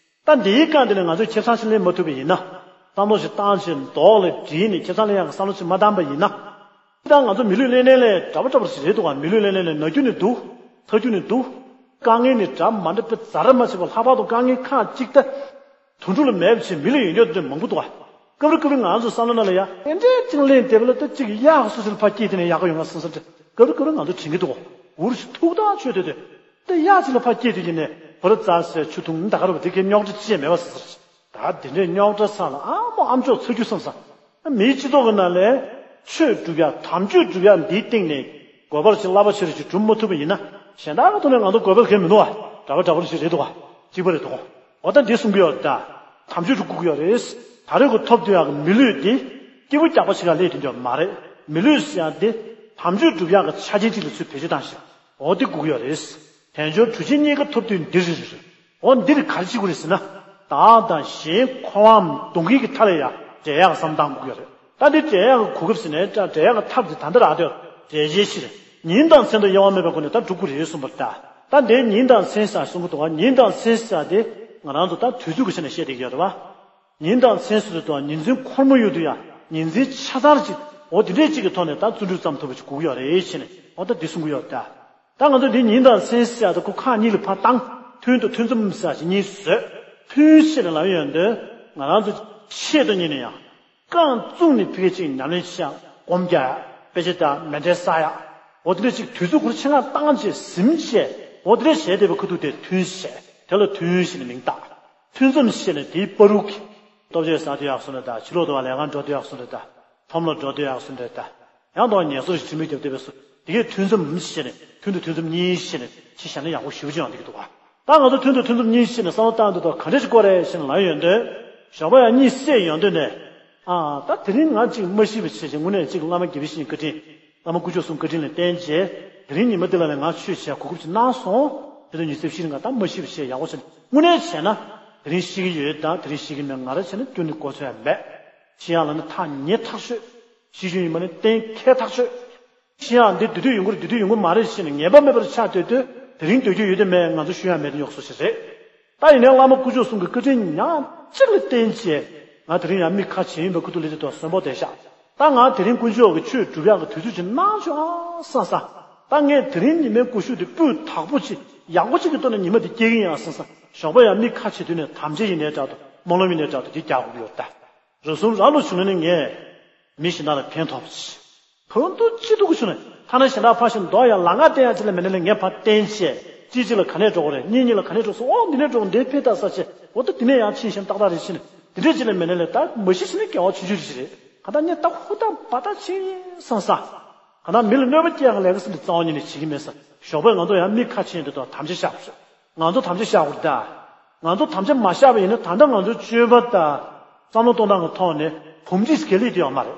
ད་འདིའི་སྒང་དེ་ལ་ང་ཚོས་ཁེ་བཟང་ཞིག་ལེན་མ་ཐུབ་པ་ཡིན་ན། བསམ་བློ་ཞིག་བཏང་བྱས་མདོག་ལ་བསྒྲིལ་ནས་ཁེ་བཟང་ལེན་ཡག་གི་བསམ་བློ་ཞིག་མ་བཏང་པ་ཡིན་ན། ད་ང་ཚོ་མི་ལུས་ལེན་ལེན་ལས་འདྲ་པོ་འདྲ་པོ་ཞིག་རེད་འདུག་ག་མི་ལུས་ལེན་ལེན་ལས་ན་རྒྱུ་ནི་འདུག་ཐར་རྒྱུ་ནི་འདུག་དཀའ་ངལ་ནི་འདྲ་མ་འདྲ་པའི་ཛ་དྲག་མ་བྱེད་པ། ལྷག་པར་དུ་དཀའ་ངལ་ཁག་ཅིག་ད། དུད་འགྲོ་ལ་མེད་པ་བྱས་མི་ལ་ཡོད་རྒྱུ་དེ་མང་པོ་འདུག་ག་སྐབས་རེ་སྐབས་རེ་ང་ཚོ་བསམ་བློ་ནང་ལ་ཡ་དེ་འདྲའི་ཅིག་གླེང་བསྡད་པ་ལ་ད་ཅིག་གཡག་སོ་སོ་ལ་ཕར་སྐྱེས་དེ་ནས་ཡག་ག་ཡོང་ང་བསམ་བསམ་དེ་སྐབས་རེ་སྐབས་རེ་ང་ཚོ་དྲན་གྱི་འདུག་འུར་ཞིག་ཐུག་ཐག་ཆོད་དེ་དེ། ད་གཡག་ཅིག་ལ་ཕར་སྐྱེས་དེ་ཡིན་ནས་བོ་ར་རྩྭ་ཟས་ཆུ་འཐུང་ད་ག་རེ་བ་དེ་གའི་རྙོག་དྲ་ཅི་ཡང་མེད་པ་བསམ་བསམ། ད་དེ་འདྲའི་རྙོག་དྲ་ཚང་ལ་ཨ་མོ་ཨ་མཆོག་ཚ་རྒྱུ་བསམ་བསམ། མིའི་སྤྱི་ཚོགས་ཀྱི་ནང་ལས་ཆོས་སྒྲུབ་ཡ་དམ་ཆོས་སྒྲུབ་ཡ་འདིའི་སྟེང་ནས་དགོས་པ་ཞིག་རླབས་པ་ཆེ་རུ་ཞིག་སྒྲུབ་མ་ཐུབ་པ་ཡིན་ན། གཞན་དག་གི་ཐོག་ནས་ང་ཚོ་དགོས་པ་གང་མི་འདུག་བ། འདྲ་པོ་འདྲ་པོ་ཞིག་རེད་འདུག་བ། གཅིག་པ་རེད་འདུག་འོ་ད་འདི་གསུང་གི་ཡོད་ད། དམ་ཆོས་སྒྲུབ་དགོས་ཀྱི་ཡོད་རེད། ད་རེས་ཁོ་ཐོབ་ཐུབ་ཡག་གི་མི་ལུས་འདི་སྐྱིད་པོ་རྒྱག་པ་ཞིག་ལ་སླེབས་ཐུབ་ཀྱི་ཡོད་མ་རེད། མི་ལུས་ཟེར་ཡག་འདི་དམ་ཆོས་སྒྲུབ་ཡག་གི་ཆ་རྐྱེན་གཅིག་ལ་ཚུར་བེད་སྤྱོད་བཏང་ཞིག་འོ་འདི་དགོས་ཀྱི་ཡོད་རེད། དལ་འབྱོར་གྲུ་ཆེན་རྙེད་དཀའ་ཐོབ་དུས་འདི་རེད་རེད་རེད། འོ་འདིར་ག་རེ་བྱེད་དགོས་རེད་ཟེར་ན། བདག་དང་གཞན་འཁོར་བའམ་གདོན་བགེགས་ཀྱི་མཐའ་ལས་ཡང་བསྒྲལ་ཡག་བསམ་བཏང་དགོས་ཀྱི་རེད། ད་འདི་བསྒྲལ་ཡག་གི་གོ་སྐབས་ཟེར་ནའི་འདྲ། བསྒྲལ་ཡག་གི་ཐབས་དེ་ད་ལྟ་རག་སྟེ། བསྒྲལ་བྱའི་ཕྱིར་ཉིན་དང་མཚན་དང་དབྱེ་བ་མེད་པའི་སྒོ་ནས་ད་སྒྲུབ་དགོས་རེད་གསུངས་པ་རེད་ད། ད་འདིའི་ཉིན་དང་མཚན་ཟེར་གསུང་གི་འདུག་བ། ཉིན་དང་མཚན་ཟེར་དེ་ང་རང་ཚོ་ད་དུས་ཚོད་ཀྱི་ཆ་ནས་བཤད་བསྡད་ཀྱི་ཡོད་རེད་བ། ཉིན་དང་མཚན་ཟེར་དུས་ད་ཉིན་མཚན་འཁོར་མོ་ཡོད་དུས་ཡ་ཉིན་མཚན་ཆ་ཚང་ཅིག་འོ་དེ་འདྲས་ཅིག་གི་ཐོག་ནས་ད་བརྩོན་འགྲུས་བརྩམས་ཐུབ་པ་ཅིག་དགོས་ཀྱི་ཡོད་རེད་ཟེར་ནས་འོ་ད་འདི་གསུང་གི་ཡོད་ད། ད་ང་ཚོ་འདི་ཉིན་དང་མཚན་ཟེར་ཡ་ད་ཁོ་ཁག་གཉིས་ལ་ཕར་བཏང་། ཐུན་དང་ཐུན་མཚམས་ཟེར་ཡ་ཅིག་གཉིས་བཟོས། ཐུན་ཟེར་ནས་ལབ་ཡོང་དུས་ང་རང་ཚོ་ཆེད་དུ་གཉེར་ནས་ཡང་། རྐང་བཙུགས་ནས་ཕ་གི་ཅིག་ཉམས་ལེན་བྱེད་ཡག་སྒོམ་རྒྱག་ཡག་དཔེ་ཆ་ལྟ་མཎྜལ་བསགས་ཡག་འོ་དེ་འདྲ་ཅིག་དུས་ཚོད་ཁོ་རང་ཆེད་མངགས་བཏང་བྱས་ཟིན་བྱས་འོ་དེ་འདྲ་བྱས་བསྡད་པའི་ཁ་ཐུག་དེ་ཐུན་བྱས་དེ་ལ་ཐུན་ཞེས་ནས་མིང་བཏགས། ཐུན་མཚམས་ཞེས་ནས་དེའི་བར་དུ་གི་ལྟོ་ཆས་ཟ་དུས་ཡག་སོང་རེད་ད། ཕྱི་ལོགས་དུ་བ་ལས་ཀ་འགྲོ་དུས་ཡག་སོང་རེད་ད། ཁྲོམ་ལ་འགྲོ་དུས་ཡག་སོང་རེད་ད། ཡང་དུ་བ་ངལ་གསོ་ཞིག་ཁྲིམས་མིག་རྒྱབ་བསྡད་པའི་སུ་དེ་གའི་ཐུན་མཚམས་ཞེས་ནས་ཐུན་དུ་ཐུན་མཚམས་གཉིས་ཞེས་ནས་ཅི་བྱས་ན་ཡག་པོ་ཞེ་པོ་ཅིག་ཡོང་བསྡད་ཀྱི་འདུག་བ། ད་ང་ཚོ་ཐུན་དུ་ཐུན་མཚམས་གཉིས་ཞེས་ནས་བསམ་བློ་བཏང་དུས་ད་ག་འདྲ་ཞིག་དགོས་རེད་ཞེས་ནས་ལབ་ཡོང་དུས། ཞོགས་པ་ཡང་གཉིད་སད་ཡོང་དུས་ནས། ཨ་ད་དེ་རིང་ང་ཅིག་མ་ཤི་བ་བྱས་ཅིག་དངོས་གནས་ཅིག་བླ་མ་དགེ་བའི་བཤེས་གཉེན་བཀའ་དྲིན། བླ་མ་དཀོན་མཆོག་གསུམ་བཀའ་དྲིན་ལ་བརྟེན་བྱས་དེ་རིང་ཉི་མ་འདི་ལ་ནས་ང་ཆོས་བྱས་གོ་སྐབས་ཅིག་གནང་སོང་། དེ་ཚོ་ཉི་ཤུ་རྩ་བཞི་རིང་ང་ད་མ་ཤི་བ་བྱས་ཡག་པོ་བྱས་ནས་དངོས་གནས་བྱས་ན་དེ་རིང་ཤི་གི་ཡོད་ད་དེ་རིང་ཤི་གི་མེད་ང་རང་བྱས་ན་སྐྱོན་ནི་གོ་ཚོད་ཡང་མེད། ཤི་ཡག་ལ་ནི་ཐག་ཉེ་ཐག་ཆོད། ཤི་རྒྱུ་ཡིན་པ་ནི་གཏན་འཁེལ་ཐག་ཆོད། ཤི་ཡག་འདི་དེ་དུས་ཡོང་གི་རེད་དེ་དུས་ཡོང་གི་མ་རེད་ཞེས་ནས་ངེས་པ་མེད་པར་ཆགས་སྡོད་དུས་དེ་རིང་སྡོད་རྒྱུ་ཡོད་དེ་མེད་ང་ཚོ་ཤི་ཡག་མེད་དེ་ཡོང་སོ་ཞིག་རེད། ད་ཡིན་ནའི་བླ་མ་དཀོན་མཆོག་གསུམ་གྱི་བཀའ་དྲིན་ཉག་གཅིག་ལ་བརྟེན་བྱས་ང་དེ་རིང་ཡང་མིག་ཁ་ཕྱེ་ཡིན་པའི་ཁུ་ཐུག་ལས་དེ་དོ་གསོན་པོ་བསྡད་ཤག་ད་ང་དེ་རིང་དཀོན་མཆོག་གི་ཆོས་སྒྲུབ་ཡག་གི་དུས་ཚོད་ཅིག་གནང་བྱུང་ཨ་བསམ་བསམ། ད་ངས་དེ་རིང་ཉི་མའི་སྐུ་གཞུག་དེ་སྤུས་དག་པོ་ཅིག་ཡག་པོ་ཅིག་གི་ཐོག་ནས་ཉི་མ་དེ་སྐྱེལ་གི་ཡིན་ཨ་བསམ་བསམ། ཞོགས་པ་ཡང་མིག་ཁ་ཕྱེ་དུས་ནས་དམ་བཅའ་ཡིན་ནའི་འདྲ་འདུག་སྨོན་ལམ་ཡིན་ནའི་འདྲ་འདུག་དེ་རྒྱག་དགོས་ཀྱི་ཡོད་ད། རུལ་སུངས་རང་ལུགས་བྱུང་ན་ནི་ངས་མི་གཞན་དག་ལ་ཕན་ཐོགས་པ་ཅིག་ཕན་ཐོགས་ཅི་ཐུབ་ཀྱི་བྱུང་ན་ཐ་ན་གཞན་དག་ཕར་ཕྱིན་མདོག་ཡང་ལ་ང་བསྟན་ཡ་ཅིག་ལ་མེད་ན་ལས་ངས་ཕར་བསྟན་བྱས་གཅིག་གཅིག་ལ་ག་ནས་འགྲོ་དགོས་རེད་གཉིས་གཉིས་ལ་ག་ནས་འགྲོ་སོང་ཨོ་འདི་ནས་འགྲོ་འདི་ཕེ་ད་ས་ཆེ་འོ་ད་འདི་ནས་ཡང་ཕྱིན་ཞིང་ཏག་ཏག་རེད་ཕྱིན་འདི་འདྲས་ཅིག་ལ་མེད་ན་ལས་ད་མ་གཞི་ཕྱིན་ན་དགེ་བ་ཆུང་ཆུང་རེད་ག་ད་ནས་ད་ཧུ་ད་བ་ད་ཕྱིན་སང་ས་ག་ད་མི་ལ་གནོད་པ་སྐྱེལ་ཡག་ལས་ཀ་སེམས་ཀྱི་རྩ་བ་ཉིད་ནས་བྱེད་ཀྱི་མེད་ས་ཞོགས་པས་ང་ཚོ་ཡང་མིག་ཁ་ཕྱེ་འདི་དང་དམ་བཅའ་བཞག་དགོས་ང་ཚོ་དམ་བཅའ་བཞག་དགོས་རེད་ད། ང་ཚོ་དམ་བཅའ་མ་བཞག་པ་ཡིན་ན་ད་ལྟ་ང་ཚོའི་སྤྱོད་པ་དང་བསམ་བློ་གཏོང་སྟངས་ཀྱི་ཐོག་ནས་གོམས་འདྲིས་སུ་གལ་ལེ་དེ་ཡོད་མ་རེད།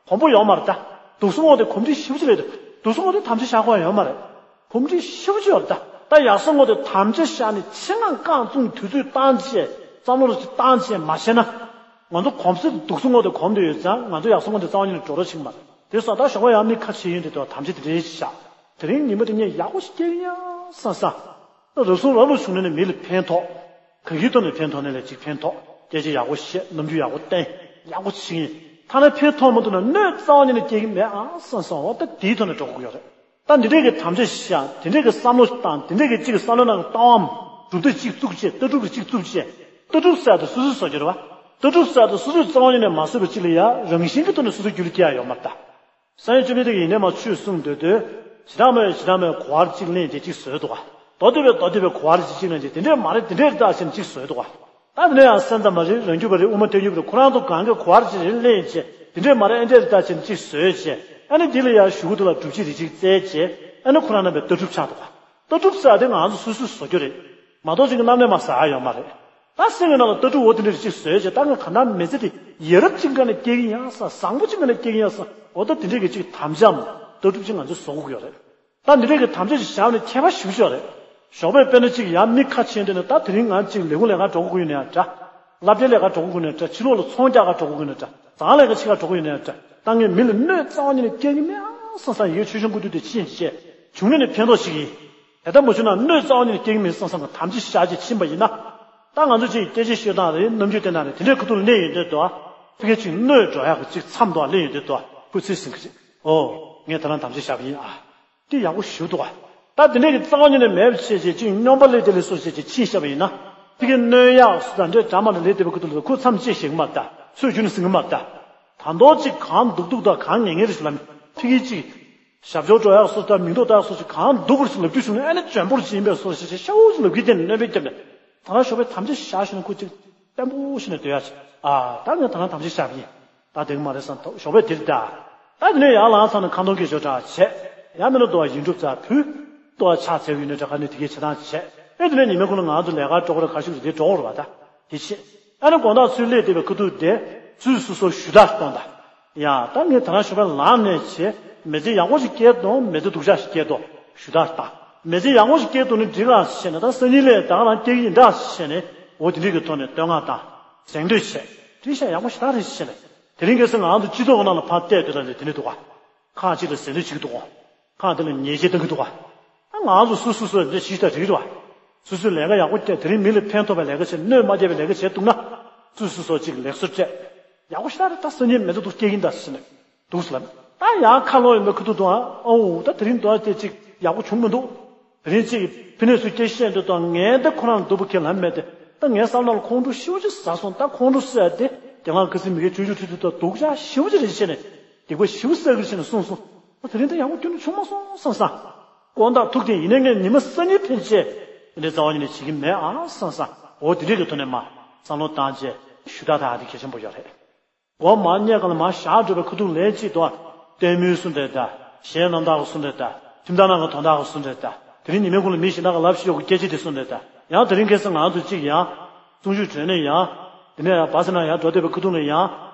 གོམས་པོ་ཡོད་མ་རེད་ད། སྡུག་སོང་ངོ་དེ་གོམས་འདྲིས་ཞེ་པོ་ཅིག་རེད་ད། སྡུག་སོང་ངོ་དེ་དམ་བཅའ་བཞག་དགོས་ཡོད་མ་རེད། གོམས་འདྲིས་ཞེ་པོ་ཅིག་ཡོད་རེད་ད། ད་ཡག་སོང་ངོ་དེ་དམ་བཅའ་བཞག་ནས་ཆེད་མངགས་རྐང་བཙུགས་དུས་ཚོད་བཏང་བྱས་བསམ་བློ་རུ་ཅིག་བཏང་བྱས་མ་བྱས་ན། ང་ཚོ་གོམས་སྲོལ་སྡུག་སོང་ངོ་དེ་གོམས་དུ་ཡོད་ཙང་ང་ཚོ་ཡག་སོང་ངོ་དེ་རྩ་བ་ཉིད་ནས་འགྲོ་རོགས་བྱེད་ཀྱི་མ་རེད། དེ་སོང་ད་ཞོགས་པ་ཡང་མིག་ཁ་ཕྱེ་ཡོང་དུས་དོ་དམ་བཅའ་དེ་འདྲའི་ཞིག་བཞག་དེ་རིང་ཉིན་མོ་དེ་ངས་ཡག་པོ་ཞིག་སྐྱེལ་ཡ་བསམ་བསམ། རུལ་སུངས་རང་ལུགས་བྱུང་ན་ནི་མི་ལ་ཕན་ཐོགས། གང་གི་ཐོག་ནས་ཕན་ཐོགས་ནས་ལས་གཅིག་ཕན་ཐོགས་སྐད་ཆ་ཡག་པོ་བཤད་ནམ་རྒྱུན་ཡག་པོ་བསྟན་ཡག་པོ་བྱེད་ཀྱིན་ཐ་ན་ཕན་ཐོགས་མ་ཐུབ་ན་གནོད་རྩ་བ་ཉིད་ནས་སྐྱེལ་གྱི་མེད་ཨང་བསམ་སོང་འོ་ད་དེའི་ཐོག་ནས་འགྲོ་དགོས་ཀྱི་ཡོད་རེད། ད་འདི་འདྲས་ཀྱི་དམ་བཅའ་བཞག་དེ་འདྲས་ཀྱི་བསམ་བློ་བཏང་དེ་འདྲས་ཀྱི་གཅིག་གི་བསམ་བློ་ནང་གི་ལྟ་བའམ་གྲུབ་མཐའ་གཅིག་བཙུགས་བྱས་ལྟ་གྲུབ་ཀྱི་གཅིག་བཙུགས་བྱས་ལྟ་གྲུབ་ཟེར་དུ་སོ་སོས་བཟོ་རྒྱུ་རེད་བ། ལྟ་གྲུབ་ཟེར་དུ་སོ་སོས་རྩ་བ་ཉིད་ནས་མ་བཟོས་པ་གཅིག་ལ་ཡ་རང་བཞིན་གྱི་ཐོག་ནས་སོ་སོའི་རྒྱུད་ལ་སྐྱེ་ཡ་ཡོད་མ་རེད་ད། སངས་རྒྱས་བཅོམ་ལྡན་འདས་ཀྱིས་ཡིན་ནའི་མ་ཆོས་གསུངས་སྡོད་དུས་ཇི་ལྟར་མོས་ཇི་ལྟར་མོས་གོ་བ་གཅིག་ལེན་ཏེ་གཅིག་བཟོས་འདུག་ག་མདོ་སྡེ་པས་མདོ་སྡེ་པའི་གོ་བ་གཅིག་ལེན་ཏེ་དེ་འདྲས་མ་རེད་དེ་འདྲས་རེད་ད་ཟེར་ནས་གཅིག་བཟོས་འདུག་ག་ད་དེ་འདྲ་ཡང་སེམས་ཙམ་མ་རེད་རང་རྒྱུད་པ་རེད་དབུ་མ་ཐལ་འགྱུར་པ་རེད་ཁོ་རང་ཚོ་གང་གི་གོ་བ་གཅིག་རེད་ལེན་བྱས་དེ་འདྲས་མ་རེད་ཨེ་འདྲས་རེད་ད་ཟེར་ནས་གཅིག་བཟོས་བྱས་ཨ་ནི་འདི་ལ་ཡང་གཞུག་གུ་དེ་ལ་སྒྲུབ་བྱེད་རིགས་གཅིག་བཙལ་བྱས་ཨ་ནི་ཁོ་རང་རྣམ་པའི་ལྟ་གྲུབ་ཆགས་འདུག་ག་ལྟ་གྲུབ་ཟེར་དེ་ང་ཚོ་སོ་སོས་བཟོ་རྒྱུ་རེད་མ་གཏོགས་ཅིག་གི་རྣམ་ལས་མ་ཟ་ཡ་ཡོད་མ་རེད། ད་སེམས་ཀྱི་ནང་ལ་ལྟ་གྲུབ་འོ་དེ་འདྲ་རེ་ཅིག་བཟོས་བྱས་ད་ངས་ག་ན་མི་ཚེ་དེ་ཡ་རབས་ཅིག་ག་ནས་སྐྱེལ་གྱི་ཡིན་ས་བཟང་པོ་ཅིག་ག་ནས་སྐྱེལ་གྱི་ཡིན་ས་འོ་ད་དེ་འདྲས་ཀྱི་ཅིག་དམ་བཅའམ་ལྟ་གྲུབ་ཅིག་ང་ཚོས་བཟོ་དགོས་ཀྱི་ཡོད་རེད། ད་འདི་འདྲས་ཀྱི་དམ་བཅའ་ཅིག་བཞག་ནས་ཁྱད་པར་ཞེ་པོ་ཅིག་ཡོད་རེད། ཞོགས་པའི་དཔེར་ན་ཅིག་ཡང་མིག་ཁ་ཕྱེ་འདོད་ན་ད་དེ་རིང་ང་ཅིག་ལས་ཁུངས་ལས་ཀ་འགྲོ་དགོས་ཀྱི་ཡོད་ན་ཡང་འདྲ། སློབ་གྲྭའི་ལས་ཀ་འགྲོ་དགོས་ཀྱི་ཡོད་ན་འདྲ་ཕྱི་ལོགས་ལ་ཚོང་རྒྱག་ག་འགྲོ་དགོས་ཀྱི་ཡོད་ན་འདྲ་ཟ་ཁང་ལས་ཀ་བྱེད་ག་འགྲོ་དགོས་ཀྱི་ཡོད་ན་འདྲ་ད་ངས་མི་ལ་གནོད་རྩ་བ་ཉིད་ནས་སྐྱེལ་གྱི་མེད་ཨང་བསམ་བསམ་ཡིན་ཆོས་སྐྱོང་སྐུ་དུས་དེ་ཕྱིན་བྱས་བྱུང་ནས་ནི་ཕན་ཐོགས་ཤིག་ཡིན། དེ་ལྟར་མ་བྱུང་ན་གནོད་རྩ་བ་ཉིད་ནས་སྐྱེལ་གྱི་མེད་བསམ་བསམ་གྱི་དམ་བཅའ་བཞག་ཅིག་ཕྱིན་པ་ཡིན་ན། ད་ང་ཚོ་ཅིག་སྐད་ཆ་ཤོད་སྟངས་རེད་རྣམ་འགྱུར་བསྟན་སྟངས་རེད་དེ་འདྲའི་ཁ་ཐུག་ལ་གནས་ཡོད་འདོད་དོ། ཕ་གི་ཅིག་གནོད་འགྲོ་ཡག་གི་ཅིག་མཚམས་དུ་གནས་ཡོད་འདོད་དོ་ཁུ་ཚིག་ཟིན་གི་རེད། ཨོ། ངས་ད་རང་དམ་བཅའ་བཞག་པ་ཡིན་ཨ། དེ་ཡག་པོ་ཞུ་འདུག་ག་ད་དེ་འདྲས་ཀྱི་རྩ་བ་ཉིད་ནས་མེད་པ་བྱས་བྱས་ཅིག་སྨྱོན་པ་ལས་དེ་ལས་སོ་བྱས་བྱས་ཕྱིན་བཞག་པ་ཡིན་ན། ཕ་གི་གནོད་ཡག་སུ་དང་འདྲས་འདྲ་མ་ལ་ལས་དེ་བ་ཁུ་ཐུག་ལ་ཁུ་མཚམས་བཅད་ཤེས་ཀྱི་མ་རེད་ད། ཚོད་རྒྱུ་ནི་ཟིན་གྱི་མ་རེད་ད། ད་མདོ་ཅིག་གང་སྡུག་སྡུག་དང་གང་ངན་ངན་རེད་ཞིག་ལབ་མི་ཕ་གི་ཅིག་ཞབས་ཕྱོགས་འགྲོ་ཡག་སོ་དང་མིང་འདོགས་ཡག་སོ་ཞིག་གང་སྡུག་པོ་ཞིག་ལབ་རྒྱུ་བྱུང་ན་ཨ་ནི་འཇོན་པོར་ཅིག་ཡིན་པའི་སོ་ཞིག་ཞེ་ཤ་བོ་ཞིག་ལབ་གི་དེ་ནི་གནོད་པའི་རྒྱབ་ནས་ད་རང་ཞོགས་པའི་དམ་བཅའ་བཞག་ཤེས་ན་ཁུ་ཅིག་བརྟན་པོ་ཞིག་ནས་སྡོད་ཡག་ཅིག་ཨ་ད་ངས་ད་རང་དམ་བཅའ་བཞག་པ་ཡིན། ད་དེ་གི་མ་རེད་བསམ་ཐོག་ཞོགས་པའི་དེར་ད། ད་དེ་ནས་ཡར་ལངས་ཚར་ན་ཁ་འདོན་སྐད་ཆ་འདྲ་བྱས། ཡང་མིན་ན་དུ་བ་ཡིན་གྲུབ་ཙག་ཕུལ། དུ་བ་ཕྱག་འཚལ་ཡོད་ནས་འདྲ་ག་ནས་དེ་གའི་བྱེད་སྟངས་བྱས། ཨེ་དེ་ནས་ཉི་མའི་ཁོ་ན་ང་ཚོ་ལས་ཀ་འགྲོ་གི་ར་ཁ་ཤུགས་དེ་འགྲོ་འོར་བ་ད། དེ་བྱས། ཨ་ནི་དགོང་དག་ཚུར་སླེབས་བསྡད་པའི་ཁ་ཐུག་དེ་ཚུར་སོ་སོ་ཞུ་དག་གཏོང་ད། ཡ་ད་ངས་ད་རང་ཞོགས་པ་ལངས་ནས་བྱས་མི་ཚེ་ཡག་པོ་ཞིག་སྐྱེལ་དང་མི་ཚེ་སྡུག་ཅག་ཞིག་སྐྱེལ་དང་ཞུ་དག་དང་མི་ཚེ་ཡག་པོ་ཞིག་སྐྱེལ་དང་ནི་འགྲིག་ག་བྱས་ནས་ད་སང་ཉིན་སླེབས་ད་ག་རང་སྐྱེལ་གི་ཡིན་འདྲ་བྱས་ནས་འོ་དེ་འདྲས་ཀྱི་ཐོག་ནས་བསྟོད་བསྔགས་དང་གཟེངས་བསྟོད་བྱས་བྲིས་ཤག་ཡག་པོ་ཞེ་དྲག་རེད་བྱས་ནས་དེ་རིང་ཁ་སང་ང་ཚོ་སྤྱི་ཚོགས་ནང་ལ་ཕར་བལྟས་དུས་ད་ནི་དེ་འདྲས་འདུག་ག་ཁག་ཅིག་ལ་གཟེངས་བསྟོད་བྱེད་ཀྱི་འདུག་ག་ཁག་དེ་ལ་ཉེས་ཆད་གཏང་གི་འདུག་ག་ང་ཚོ་སུ་སུ་སུ་འདི་ཤི་ཤི་ད་རིག་རེད་བ། སུ་སུ་ལས་ཀ་ཡག་པོ་བྱས་དེ་རིང་མི་ལ་ཕན་ཐོགས་པའི་ལས་ཀ་བྱས་གནོད་མ་སྐྱེལ་བའི་ལས་ཀ་བྱས་འདུག་ན། སུ་སུ་སོ་གཅིག་ལེགས་སོ་སྤྲད། ཡག་པོ་ཤི་ད་རེད། ད་སང་ཉིན་མེ་ཏོག་ཏུ་སྐྱེ་གིན་ད་ཟེར་ནས་འདུག་ཟེར་ལབ། ད་ཡང་ཁ་ལོ་ཡིན་པའི་ཁུ་ཐུག་འདུག་ཨ། ཨོ་ད་དེ་རིང་འདུག་ཨ་དེ་གཅིག་ཡག་པོ་བྱུང་མི་འདུག་དེ་རིང་གཅིག་ཕི་ནས་སུ་སྐྱེ་ཤེས་འདུག་དང་ངས་ད་ཁོ་རང་སྡུག་པོ་ཁས་ལེན་མེད་དེ། ད་ངའི་བསམ་ནང་ལ་ཁོང་ཁྲོ་ཞེ་པོ་ཅིག་ཟ་སོང་། ད་ཁོང་ཁྲོ་ཟ་དེ་དེ་སྔ་ཁ་སང་མི་ཁའི་ཆུང་ཆུང་ཁྲུ་ཚོ་ད་སྡུག་ཅག་ཞེ་པོ་ཅིག་རེད་བྱས་ནས་སྡིག་པ་ཞེ་པོ་བསགས་གི་རེད་བྱས་ནས་གསུངས་སོང་། ད་དེ་རིང་ད་ཡག་པོ་ཁྱོན་ནས་བྱུང་མ་སོང་བསམ་བསམ། དཀོན་ཐག་ཐུག་དེ་ཡིན་ནའི་ངས་ཉི་མ་སང་ཉིན་ཕན་ཆད་དེ་འདྲའི་རྩ་བ་ཉིད་ནས་བྱེད་ཀྱི་མེད་ཨ་བསམ་བསམ། འོ་དེ་འདྲའི་གི་ཐོག་ནས་མ་བསམ་བློ་བཏང་བྱས་ཞུ་དག་དག་དེ་གལ་ཆེན་པོ་ཡོད་རེད། སྒོ་མ་རྙེད་ག་ལ་མ་བཞག་འགྲོ་བའི་ཁ་ཐུག་ལན་གཅིག་ཏུ་ལྟད་མོའི་གསུང་འདྲ་ད། གཞས་རྣམ་དག་གི་གསུང་འདྲ་ད། ཁྲིམས་ཐག་ནང་གི་དོན་དག་གི་གསུང་འདྲ་ད། དེ་རིང་ཉི་མའི་གུང་ལ་མི་གཞན་དག་གི་ལབ་ཤེས་ཡོད་གི་སྐད་ཆ་དེ་གསུང་འདྲ་ད། ཡང་དེ་རིང་ཁ་སང་ང་ཚོ་གཅིག་ཡང་གསུང་ཆོས་གྲོལ་ནས་ཡང་དེ་ནས་ཡང་བ་སེ་ན་ཡང་འགྲོ་བསྡད་པའི་ཁ་ཐུག་ལ་ཡང་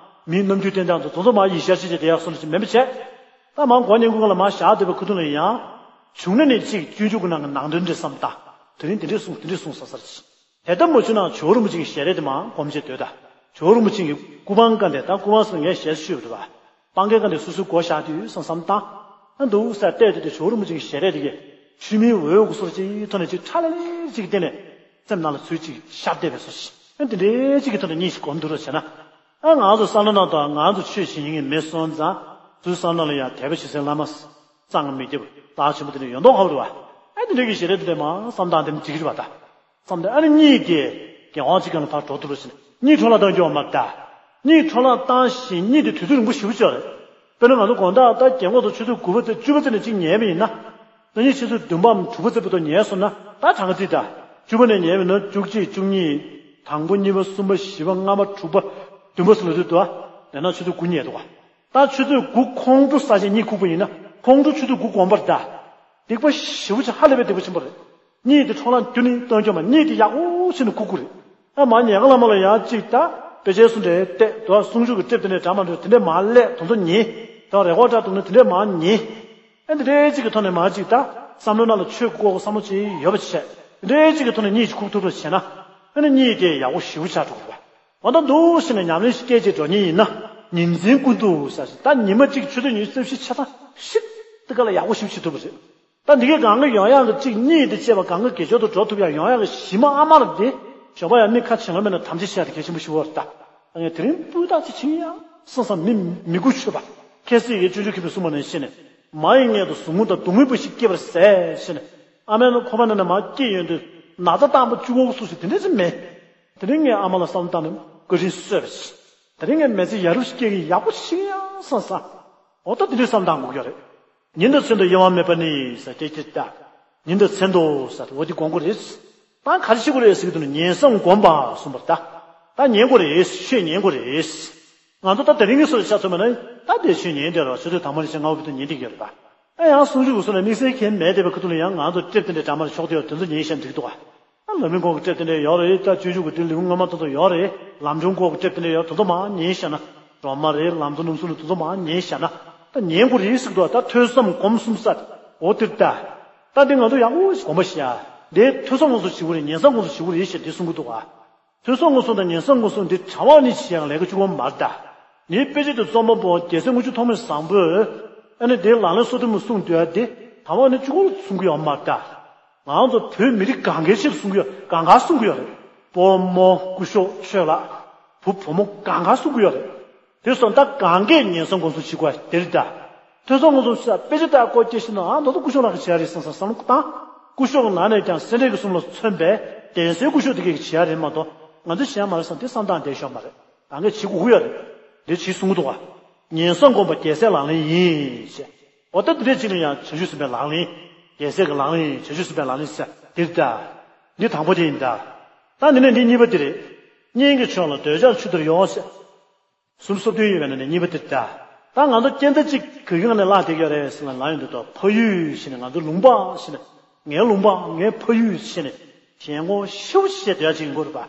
མིའི་རྣམ་འགྱུར་བསྟན་སྟངས་དེ་ཚོ་ཚོ་མ་ཡིད་ཤར་ཤེས་བྱས་དེ་ཡག་སོང་ཞིག་མེད་པ་བྱས། ད་མ་མགོ་ཉན་གུང་ག་ལ་མ་བཞག་བསྡད་པའི་ཁ་ཐུག་ལ་ཡང་བྱུང་ན་ནི་གཅིག་སྤྱོད་འཇུག་གི་ནང་གི་ནང་དོན་འདྲ་བསམ་ད། དེ་རིང་དེ་འདྲས་གསུངས་དེ་འདྲས་གསུངས་ས་སར་ཅི། དེ་ལྟ་མ་བྱུང་ན་ཇོ་བོ་རིན་པོ་ཆེ་གི་ཞལ་རས་དེ་མ་སྒོམ་བྱས་སྡོད་ད། ཇོ་བོ་རིན་པོ་ཆེ་གི་སྐུ་པང་བཀའ་འདས་ད་སྐུ་པང་སོགས་ངས་ཞལ་ཞུས་པ་རེད་པ། སྤང་གའི་བཀའ་འདས་སོ་སོའི་སྒོ་བཞག་དུས་བསམ་བསམ་བཏང་། ཨ་འདུག་ས་བལྟས་དུས་དེ་ཇོ་བོ་རིན་པོ་ཆེ་གི་ཞལ་རས་དེ་གས་ཆུ་མིག་འོད་དགུ་སོར་གཅིག་ཐོག་ནས་གཅིག་ཁྲ་ལེ་ལེ་གཅིག་བསྟན་ནས་སེམས་ནང་ལ་ཚུར་གཅིག་ཤར་བསྡད་པའི་སོ་ཞིག་ཨ་འདི་འདྲའི་གཅིག་གི་ཐོག་ནས་གཉིས་ཤིག་སྒོམ་འདུག་རོགས་བྱས་ན། ཨ་ང་ཚོ་བསམ་བློ་ནང་དུ་ང་ཚོ་ཆོས་བྱེད་མཁན་མེད་སོང་ཙང་ཚུར་བསམ་བློ་ལ་ཡང་དད་པ་བྱེད་སའི་བླ་མ་གཙང་མི་རྒྱབ་རྟགས་ཆེན་པོ་དེ་འདྲ་ཡོད་མདོག་ཁ་པོ་རེད་བ། ཨ་འདི་འདྲའི་གི་ཞལ་རས་དེ་འདྲ་མ་བསམ་སྟངས་དེ་འདྲ་འགྲིག་གི་རེད་བ་ད། བསམ་སྟེ་ཨ་ནི་གཉིད་དེ་རྒྱལ་དབང་ཅིག་གང་ལ་ཕར་འགྲོ་ཐུབ་རོགས་བྱས་ནས་གཉིད་འཕྲོ་བརླག་བཏང་རྒྱུ་མ་རེད་ད། གཉིད་འཕྲོ་བརླག་བཏང་ཞིང་གཉིད་དེ་དུས་ཚོད་རིང་པོ་ཞེ་པོ་ཅིག་རེད། དཔེར་ན་ང་ཚོ་དགོང་དག་ད་རྒན་གོག་ཚོ་ཆུ་ཚོད་དགུ་པ་ཚེ་བཅུ་པ་ཚེ་ནས་གཅིག་ཉལ་བ་ཡིན་ན། ད་ཉིན་ཆུ་ཚོད་བདུན་པའམ་དྲུག་པ་ཚེ་བར་དུ་ཉལ་སོང་ན་ད་གྲངས་ཀ་རྩིས་ད། བཅུ་པ་ནས་ཉལ་བ་ཡིན་ན་བཅུ་གཅིག་བཅུ་གཉིས། དང་པོ་གཉིས་པ་གསུམ་པ་བཞི་པ་ལྔ་པ་དྲུག་པ་བདུན་པ་ཟེར་ལ་དུས་དུ་ཨ། ཡང་ན་ཆུ་ཚོད་དགུ་ཉལ་འདུག་ག་ད་ཆུ་ཚོད་དགུ་ཁོང་ཁྲོ་ཟ་བྱས་གཉིད་ཁུག་པ་ཡིན་ན་ཁོང་ཁྲོ་ཆུ་ཚོད་དགུ་གོམས་པར་ད། སྡིག་པ་ཞེ་པོ་ཅིག་ཧ་ལས་པའི་སྡིག་པ་ཆེན་པོ་རེད། གཉིད་དེ་འཕྲོ་བརླག་རྒྱུ་ནི་གཏོང་རྒྱུ་མ་གཉིད་དེ་ཡག་པོ་བྱས་ནས་ཁུག་དགོས་རེད། ཨ་མ་ཉལ་ཁ་ལ་མ་ལ་ཡང་གཅིག་ད། དཔེ་ཆའི་སུ་འདྲའི་བལྟས་དོ་གསུང་ཆོས་ཀྱི་ཊེབ་དེ་འདྲའི་འདྲ་མ་འདྲ་དེ་འདྲའི་མ་ལས་དོན་དུ་ཉན། ད་རེ་བ་འདྲ་འདུག་ན་དེ་འདྲའི་མ་ཉན། ཨ་འདི་འདྲའི་གཅིག་གི་ཐོག་ནས་མ་གཅིག་ད། བསམ་བློ་ནང་ལ་ཆོས་ཀྱི་སྐོར་བསམ་བློ་ཅིག་ཡོད་པ་བྱས། འདི་འདྲའི་གཅིག་གི་ཐོག་ནས་གཉིད་ཅིག་ཁུག་ཐུབ་རོགས་བྱས་ན། ཨ་ནི་གཉིད་དེ་ཡག་པོ་ཞེ་པོ་ཆགས་འགྲོ་གི་རེད་པ། འོ་ད་འདུག་ཟེར་ནས་ཉམས་ལེན་ཞིག་སྐད་ཅིག་འགྲོ་ཉེན་ཡིན་ན། ཉིན་མཚན་ཀུན་ཏུ་ཟེར་ཞིག་ད་ཉི་མ་གཅིག་ཆུ་ཚོད་ཉི་ཤུ་རྩ་བཞི་ཆ་ཚང་ཞིག་དེ་ག་ལ་ཡག་པོ་ཞིག་བྱེད་ཐུབ་པ་རེད། ད་འདི་གའི་གང་ག་ཡོང་ཡག་གི་གཅིག་གཉིད་དེ་བཅད་པ་གང་ག་དགེ་སྦྱོར་དུ་འགྲོ་ཐུབ་ཡག་ཡོང་ཡག་གི་གཞི་མ་ཨ་མ་ར་དེ། ཞོགས་པ་ཡང་མི་ཁ་བྱེད་ལོ་མེད་ན་དམ་བཅའ་བྱེད་ཡག་དེ་གལ་ཆེན་པོ་ཞིག་བོར་ད། ཨ་ངས་དེ་རིང་སྤུས་དག་ཅིག་བྱིན་ཡག་བསམ་བསམ་མི་མི་དགོས་ཆོད་པ། ཁྱེད་སྲིད་ཀྱི་སྤྱོད་འཇུག་མཁན་པོས་གསུངས་པ་ནང་བཞིན་ནས། མ་ཡི་མངལ་དུ་ཟུག་རྔུ་དང་སྡུག་བསྔལ་འབའ་ཞིག་སྐྱེ་བར་ཟད་ཟེར་ནས། ཨ་མའི་ནང་ཁོག་པ་ནང་ནས་མར་སྐྱེས་ཡོང་དུས་ན་ཚ་དྭངས་པོ་བཅུ་གོ་སུ་ཞིག་དེ་འདྲ་ཅིག་མེད། དེ་རིང་ངས་ཨ་མ་ལ་བསམ་བློ་བཏང་ནས་བཀའ་དྲིན་གསོས་པ་ཞིག་དེ་རིང་ངས་མི་ཚེ་ཡག་རབས་ཤིག་སྐྱེལ་གྱི་ཡག་པོ་ཞིག་ཡང་བསམ་བསམ། འོ་ད་དེ་འདྲའི་བསམ་སྟངས་དགོས་ཀྱི་རེད། ཉིན་དང་མཚན་དུ་གཡེང་བ་མེད་པ་ནི་ཟེར་ཏེ་སྤྱིར་ད། ཉིན་དང་མཚན་དུ་ཟེར་ཏེ་འོ་དེ་དགོངས་དགོས་རེད། ད་ག་རེ་བྱེད་དགོས་རེད་ཟེར་གྱི་འདུག་ན་ཉན་བསམ་སྒོམ་པ་གསུངས་པར་ད། ད་ཉན་དགོས་རེད། ཆོས་ཉན་དགོས་རེད། ང་ཚོ་ད་དེ་རིང་གི་སོ་སོ་ཆ་མཚོན་པ་ན་ད་དེ་ཆོས་ཉན་བསྡད་རོགས་ཆུ་ཚོད་དང་པོ་ནས་བྱས་ལྔ་པ་བར་དུ་ཉན་བསྡད་ཀྱི་ཡོད་རེད་པ། ཨ་ཡང་གསུང་ཆོས་ཀྱི་སོ་ནས་དམིགས་བསལ་གྱི་མེད་བསྡད་པའི་ཁ་ཐུག་ལ་ཡང་ང་ཚོ་ཊེབ་དེ་འདྲའི་འདྲ་མ་རེ་ཆོག་བསྡད་ཡོད་དེ་ཚོ་ཉན་ཤེས་འགྲིག་འདུག་ག་ཨ་ལམ་རིམ་སྐོར་གྱི་ཊེབ་དེ་འདྲ་ཡོད་རེད། ད་སྤྱོད་འཇུག་གི་དེ་ལེའུ་སྔ་མ་ཏོག་ཏོག་ཡོད་རེད། ལམ་སྦྱོང་སྐོར་གྱི་ཊེབ་དེ་འདྲ་ཡོད་རེད། དེ་ཚོ་མར་ཉན་བཞག་ན། སྒྲོལ་མ་རེད། ལམ་གཙོ་རྣམ་གསུམ་རེད། དེ་ཚོ་མར་ཉན་བཞག་ན། ད་ཉན་དགོས་རེད་ཟེར་གྱི་འདུག་ད་ཐོས་བསམ་སྒོམ་གསུམ་ཟེར། འོ་དེ་རེད་ད། ད་འདི་ང་ཚོ་ཡག་པོ་ཞིག་སྒོམ་པ་ཞིག་ཡ། འདི་ཐོས་བསམ་སྒོམ་གསུམ་བྱེད་དགོས་རེད། ཉན་བསམ་སྒོམ་གསུམ་བྱེད་དགོས་རེད་ཞེས་འདི་གསུང་གི་འདུག་ག་ཐོས་བསམ་སྒོམ་གསུམ་དང་ཉན་བསམ་སྒོམ་གསུམ་འདི་གྲྭ་པ་ནས་བྱེད་ཡག་ལས་ཀ་གཅིག་པོ་མ་རེད་ད། འདིའི་དཔེ་ཆ་དེ་རྩོམ་པ་པོ་རྒྱལ་སྲས་དངུལ་ཆུ་ཐོགས་མེད་བཟང་པོས། ཨ་ནི་འདིའི་ལག་ལེན་སོ་བདུན་མ་གསུངས་དུས་ཨ་འདི་གྲྭ་པ་ནས་གཅིག་པོ་གསུང་གི་ཡོད་མ་རེད་ད། ང་ཚོ་བོད་མི་རིགས་གང་གའི་ཆེད་དུ་གསུང་གི་ཡོད། གང་ག་གསུང་གི་ཡོད་རེད། སྤོ་རྨོ་སྐུ་ཞབས་ཆོས་ལགས། བུ་བུ་མོ་གང་ག་གསུང་གི་ཡོད་རེད། དེ་སོང་ད་གང་གས་ཉན་བསམ་སྒོམ་གསུམ་བྱེད་དགོས་དེ་རེད་ད། ཐོས་བསམ་སྒོམ་གསུམ་ཟེར་དཔེ་ཆ་ལྟ་སྐོར་སྐྱེ་ཤི་ན་ཨ་མདོ་དོ་སྐུ་ཞབས་ལགས་ཀྱིས་བྱས་རེད་བསམ་བསམ་བསམ་བློ་བཏང་། སྐུ་ཞབས་ནང་ནས་ཀྱང་སེ་འབྲས་ཀྱི་གསུམ་ལ་མཚོན་པའི་གདན་སའི་སྐུ་ཞབས་དེ་གས་ཀྱིས་བྱས་རེད་མ་གཏོགས་ང་ཚོས་བྱས་མ་རེད་བསམ་དེ་བསམ་སྟངས་བསྡད་ཤོག་མ་རེད། གང་གས་བྱེད་དགོས་ཀྱི་ཡོད་རེད། འདི་བྱེད་གསུང་གི་འདུག་ག་ཉན་བསམ་སྒོམ་པ་རྒྱལ་སྲས་ལག་ལེན་ཡིན་ཞེས། འོ་ད་འདི་འདྲས་ཅིག་ལ་ཡང་བྱང་ཆུབ་སེམས་དཔའི་ལག་ལེན། རྒྱལ་སྲས་ཀྱི་ལག་ལེན་ཡིན། བྱང་ཆུབ་སེམས་དཔའི་ལག་ལེན་ཟེར་འདིར་ད། འདི་དང་པོ་དེ་ཡིན་ད། ད་འདི་ནས་འདི་གཉིས་པ་དེ་རེད། གཉེན་གྱི་ཕྱོགས་ལ་འདོད་ཆགས་ཆུ་ལྟར་གཡོ་ཟེར། གསུམ་སོ་བདུན་ཡོད་པའི་ནང་ནས་གཉིས་པ་དེ་ད། ད་ང་ཚོ་སྐྱེ་མཐའ་གཅིག་གི་སྒང་ནས་བརླག་བསྡད་ཀྱི་ཡོད་རེད་ཟེར་ལ་ལབ་ཡོང་དུས་ད་ཕ་ཡུལ་ཞེས་ནས་ང་ཚོ་ལུང་པ་ཞེས་ནས་ངའི་ལུང་པ་ངའི་ཕ་ཡུལ་ཞེས་ནས་ཞེན་ཁོག་ཤུགས་ཆེ་བསྡད་ཡ་ཅིག་ཡིན་དགོས་རེད་པ།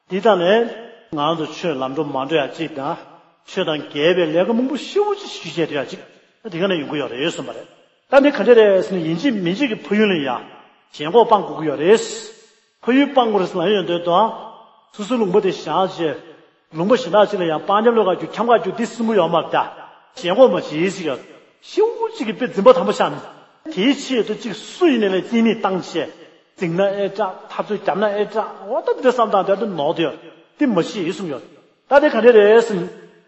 འདི་དག་ནས་ང་ཚོ་ཆོས་ལམ་འགྲོ་མ་འགྲོ་ཡ་གཅིག་དང་། ཆོས་དང་འགལ་བའི་ལས་ཀ་མང་པོ་ཤུགས་ཆེ་ཞུ་བྱས་དུ་ཡ་གཅིག་ད་དེ་ག་ནས་ཡོང་གི་ཡོད་རེད་གསུངས་པ་རེད། ད་འདི་ག་འདྲ་རེད་ཟེར་ན་ཡིན་གཅིག་མིན་གཅིག་གི་ཕ་ཡུལ་ལ་ཡ་ཞེན་ཁོག་སྤང་དགོས་ཀྱི་ཡོད་རེད། ཕ་ཡུལ་སྤང་དགོས་རེད་ཟེར་ལབ་ཡོང་དུས་དང་། སོ་སོའི་ལུང་པ་དེ་བཞག་བྱས། ལུང་པ་གཞན་དག་ཅིག་ལ་ཡང་སྤང་ཁྱབ་ལོག་ག་རྒྱུག་འཁྱམ་ག་རྒྱུག་འདི་གསུང་གི་ཡོད་མ་རེད་ད། ཞེན་ཁོག་མ་བྱེད་ཟེར་ཡ། ཤེའུ་གཅིག་གི་དཔེ་འཛིན་པ་དམ་པ་ཆགས་ནས། དེའི་ཆེད་དུ་གཅིག་སུ་ཡིན་ནའི་ལས་རྩིས་མེད་བཏང་བྱས། འཛིང་ན་ཨེ་དྲག་འཐབ་རྩོད་བརྒྱབ་ན་ཨེ་དྲག་འོ་ད་འདི་བསམ་སྟངས་དེ་ནོར་དུ་ཡོད། འདི་མ་ཤེས་ཡིན་གསུངས་ཡོད། ད་དེ་ག་འདྲ་རེད་ཟེར།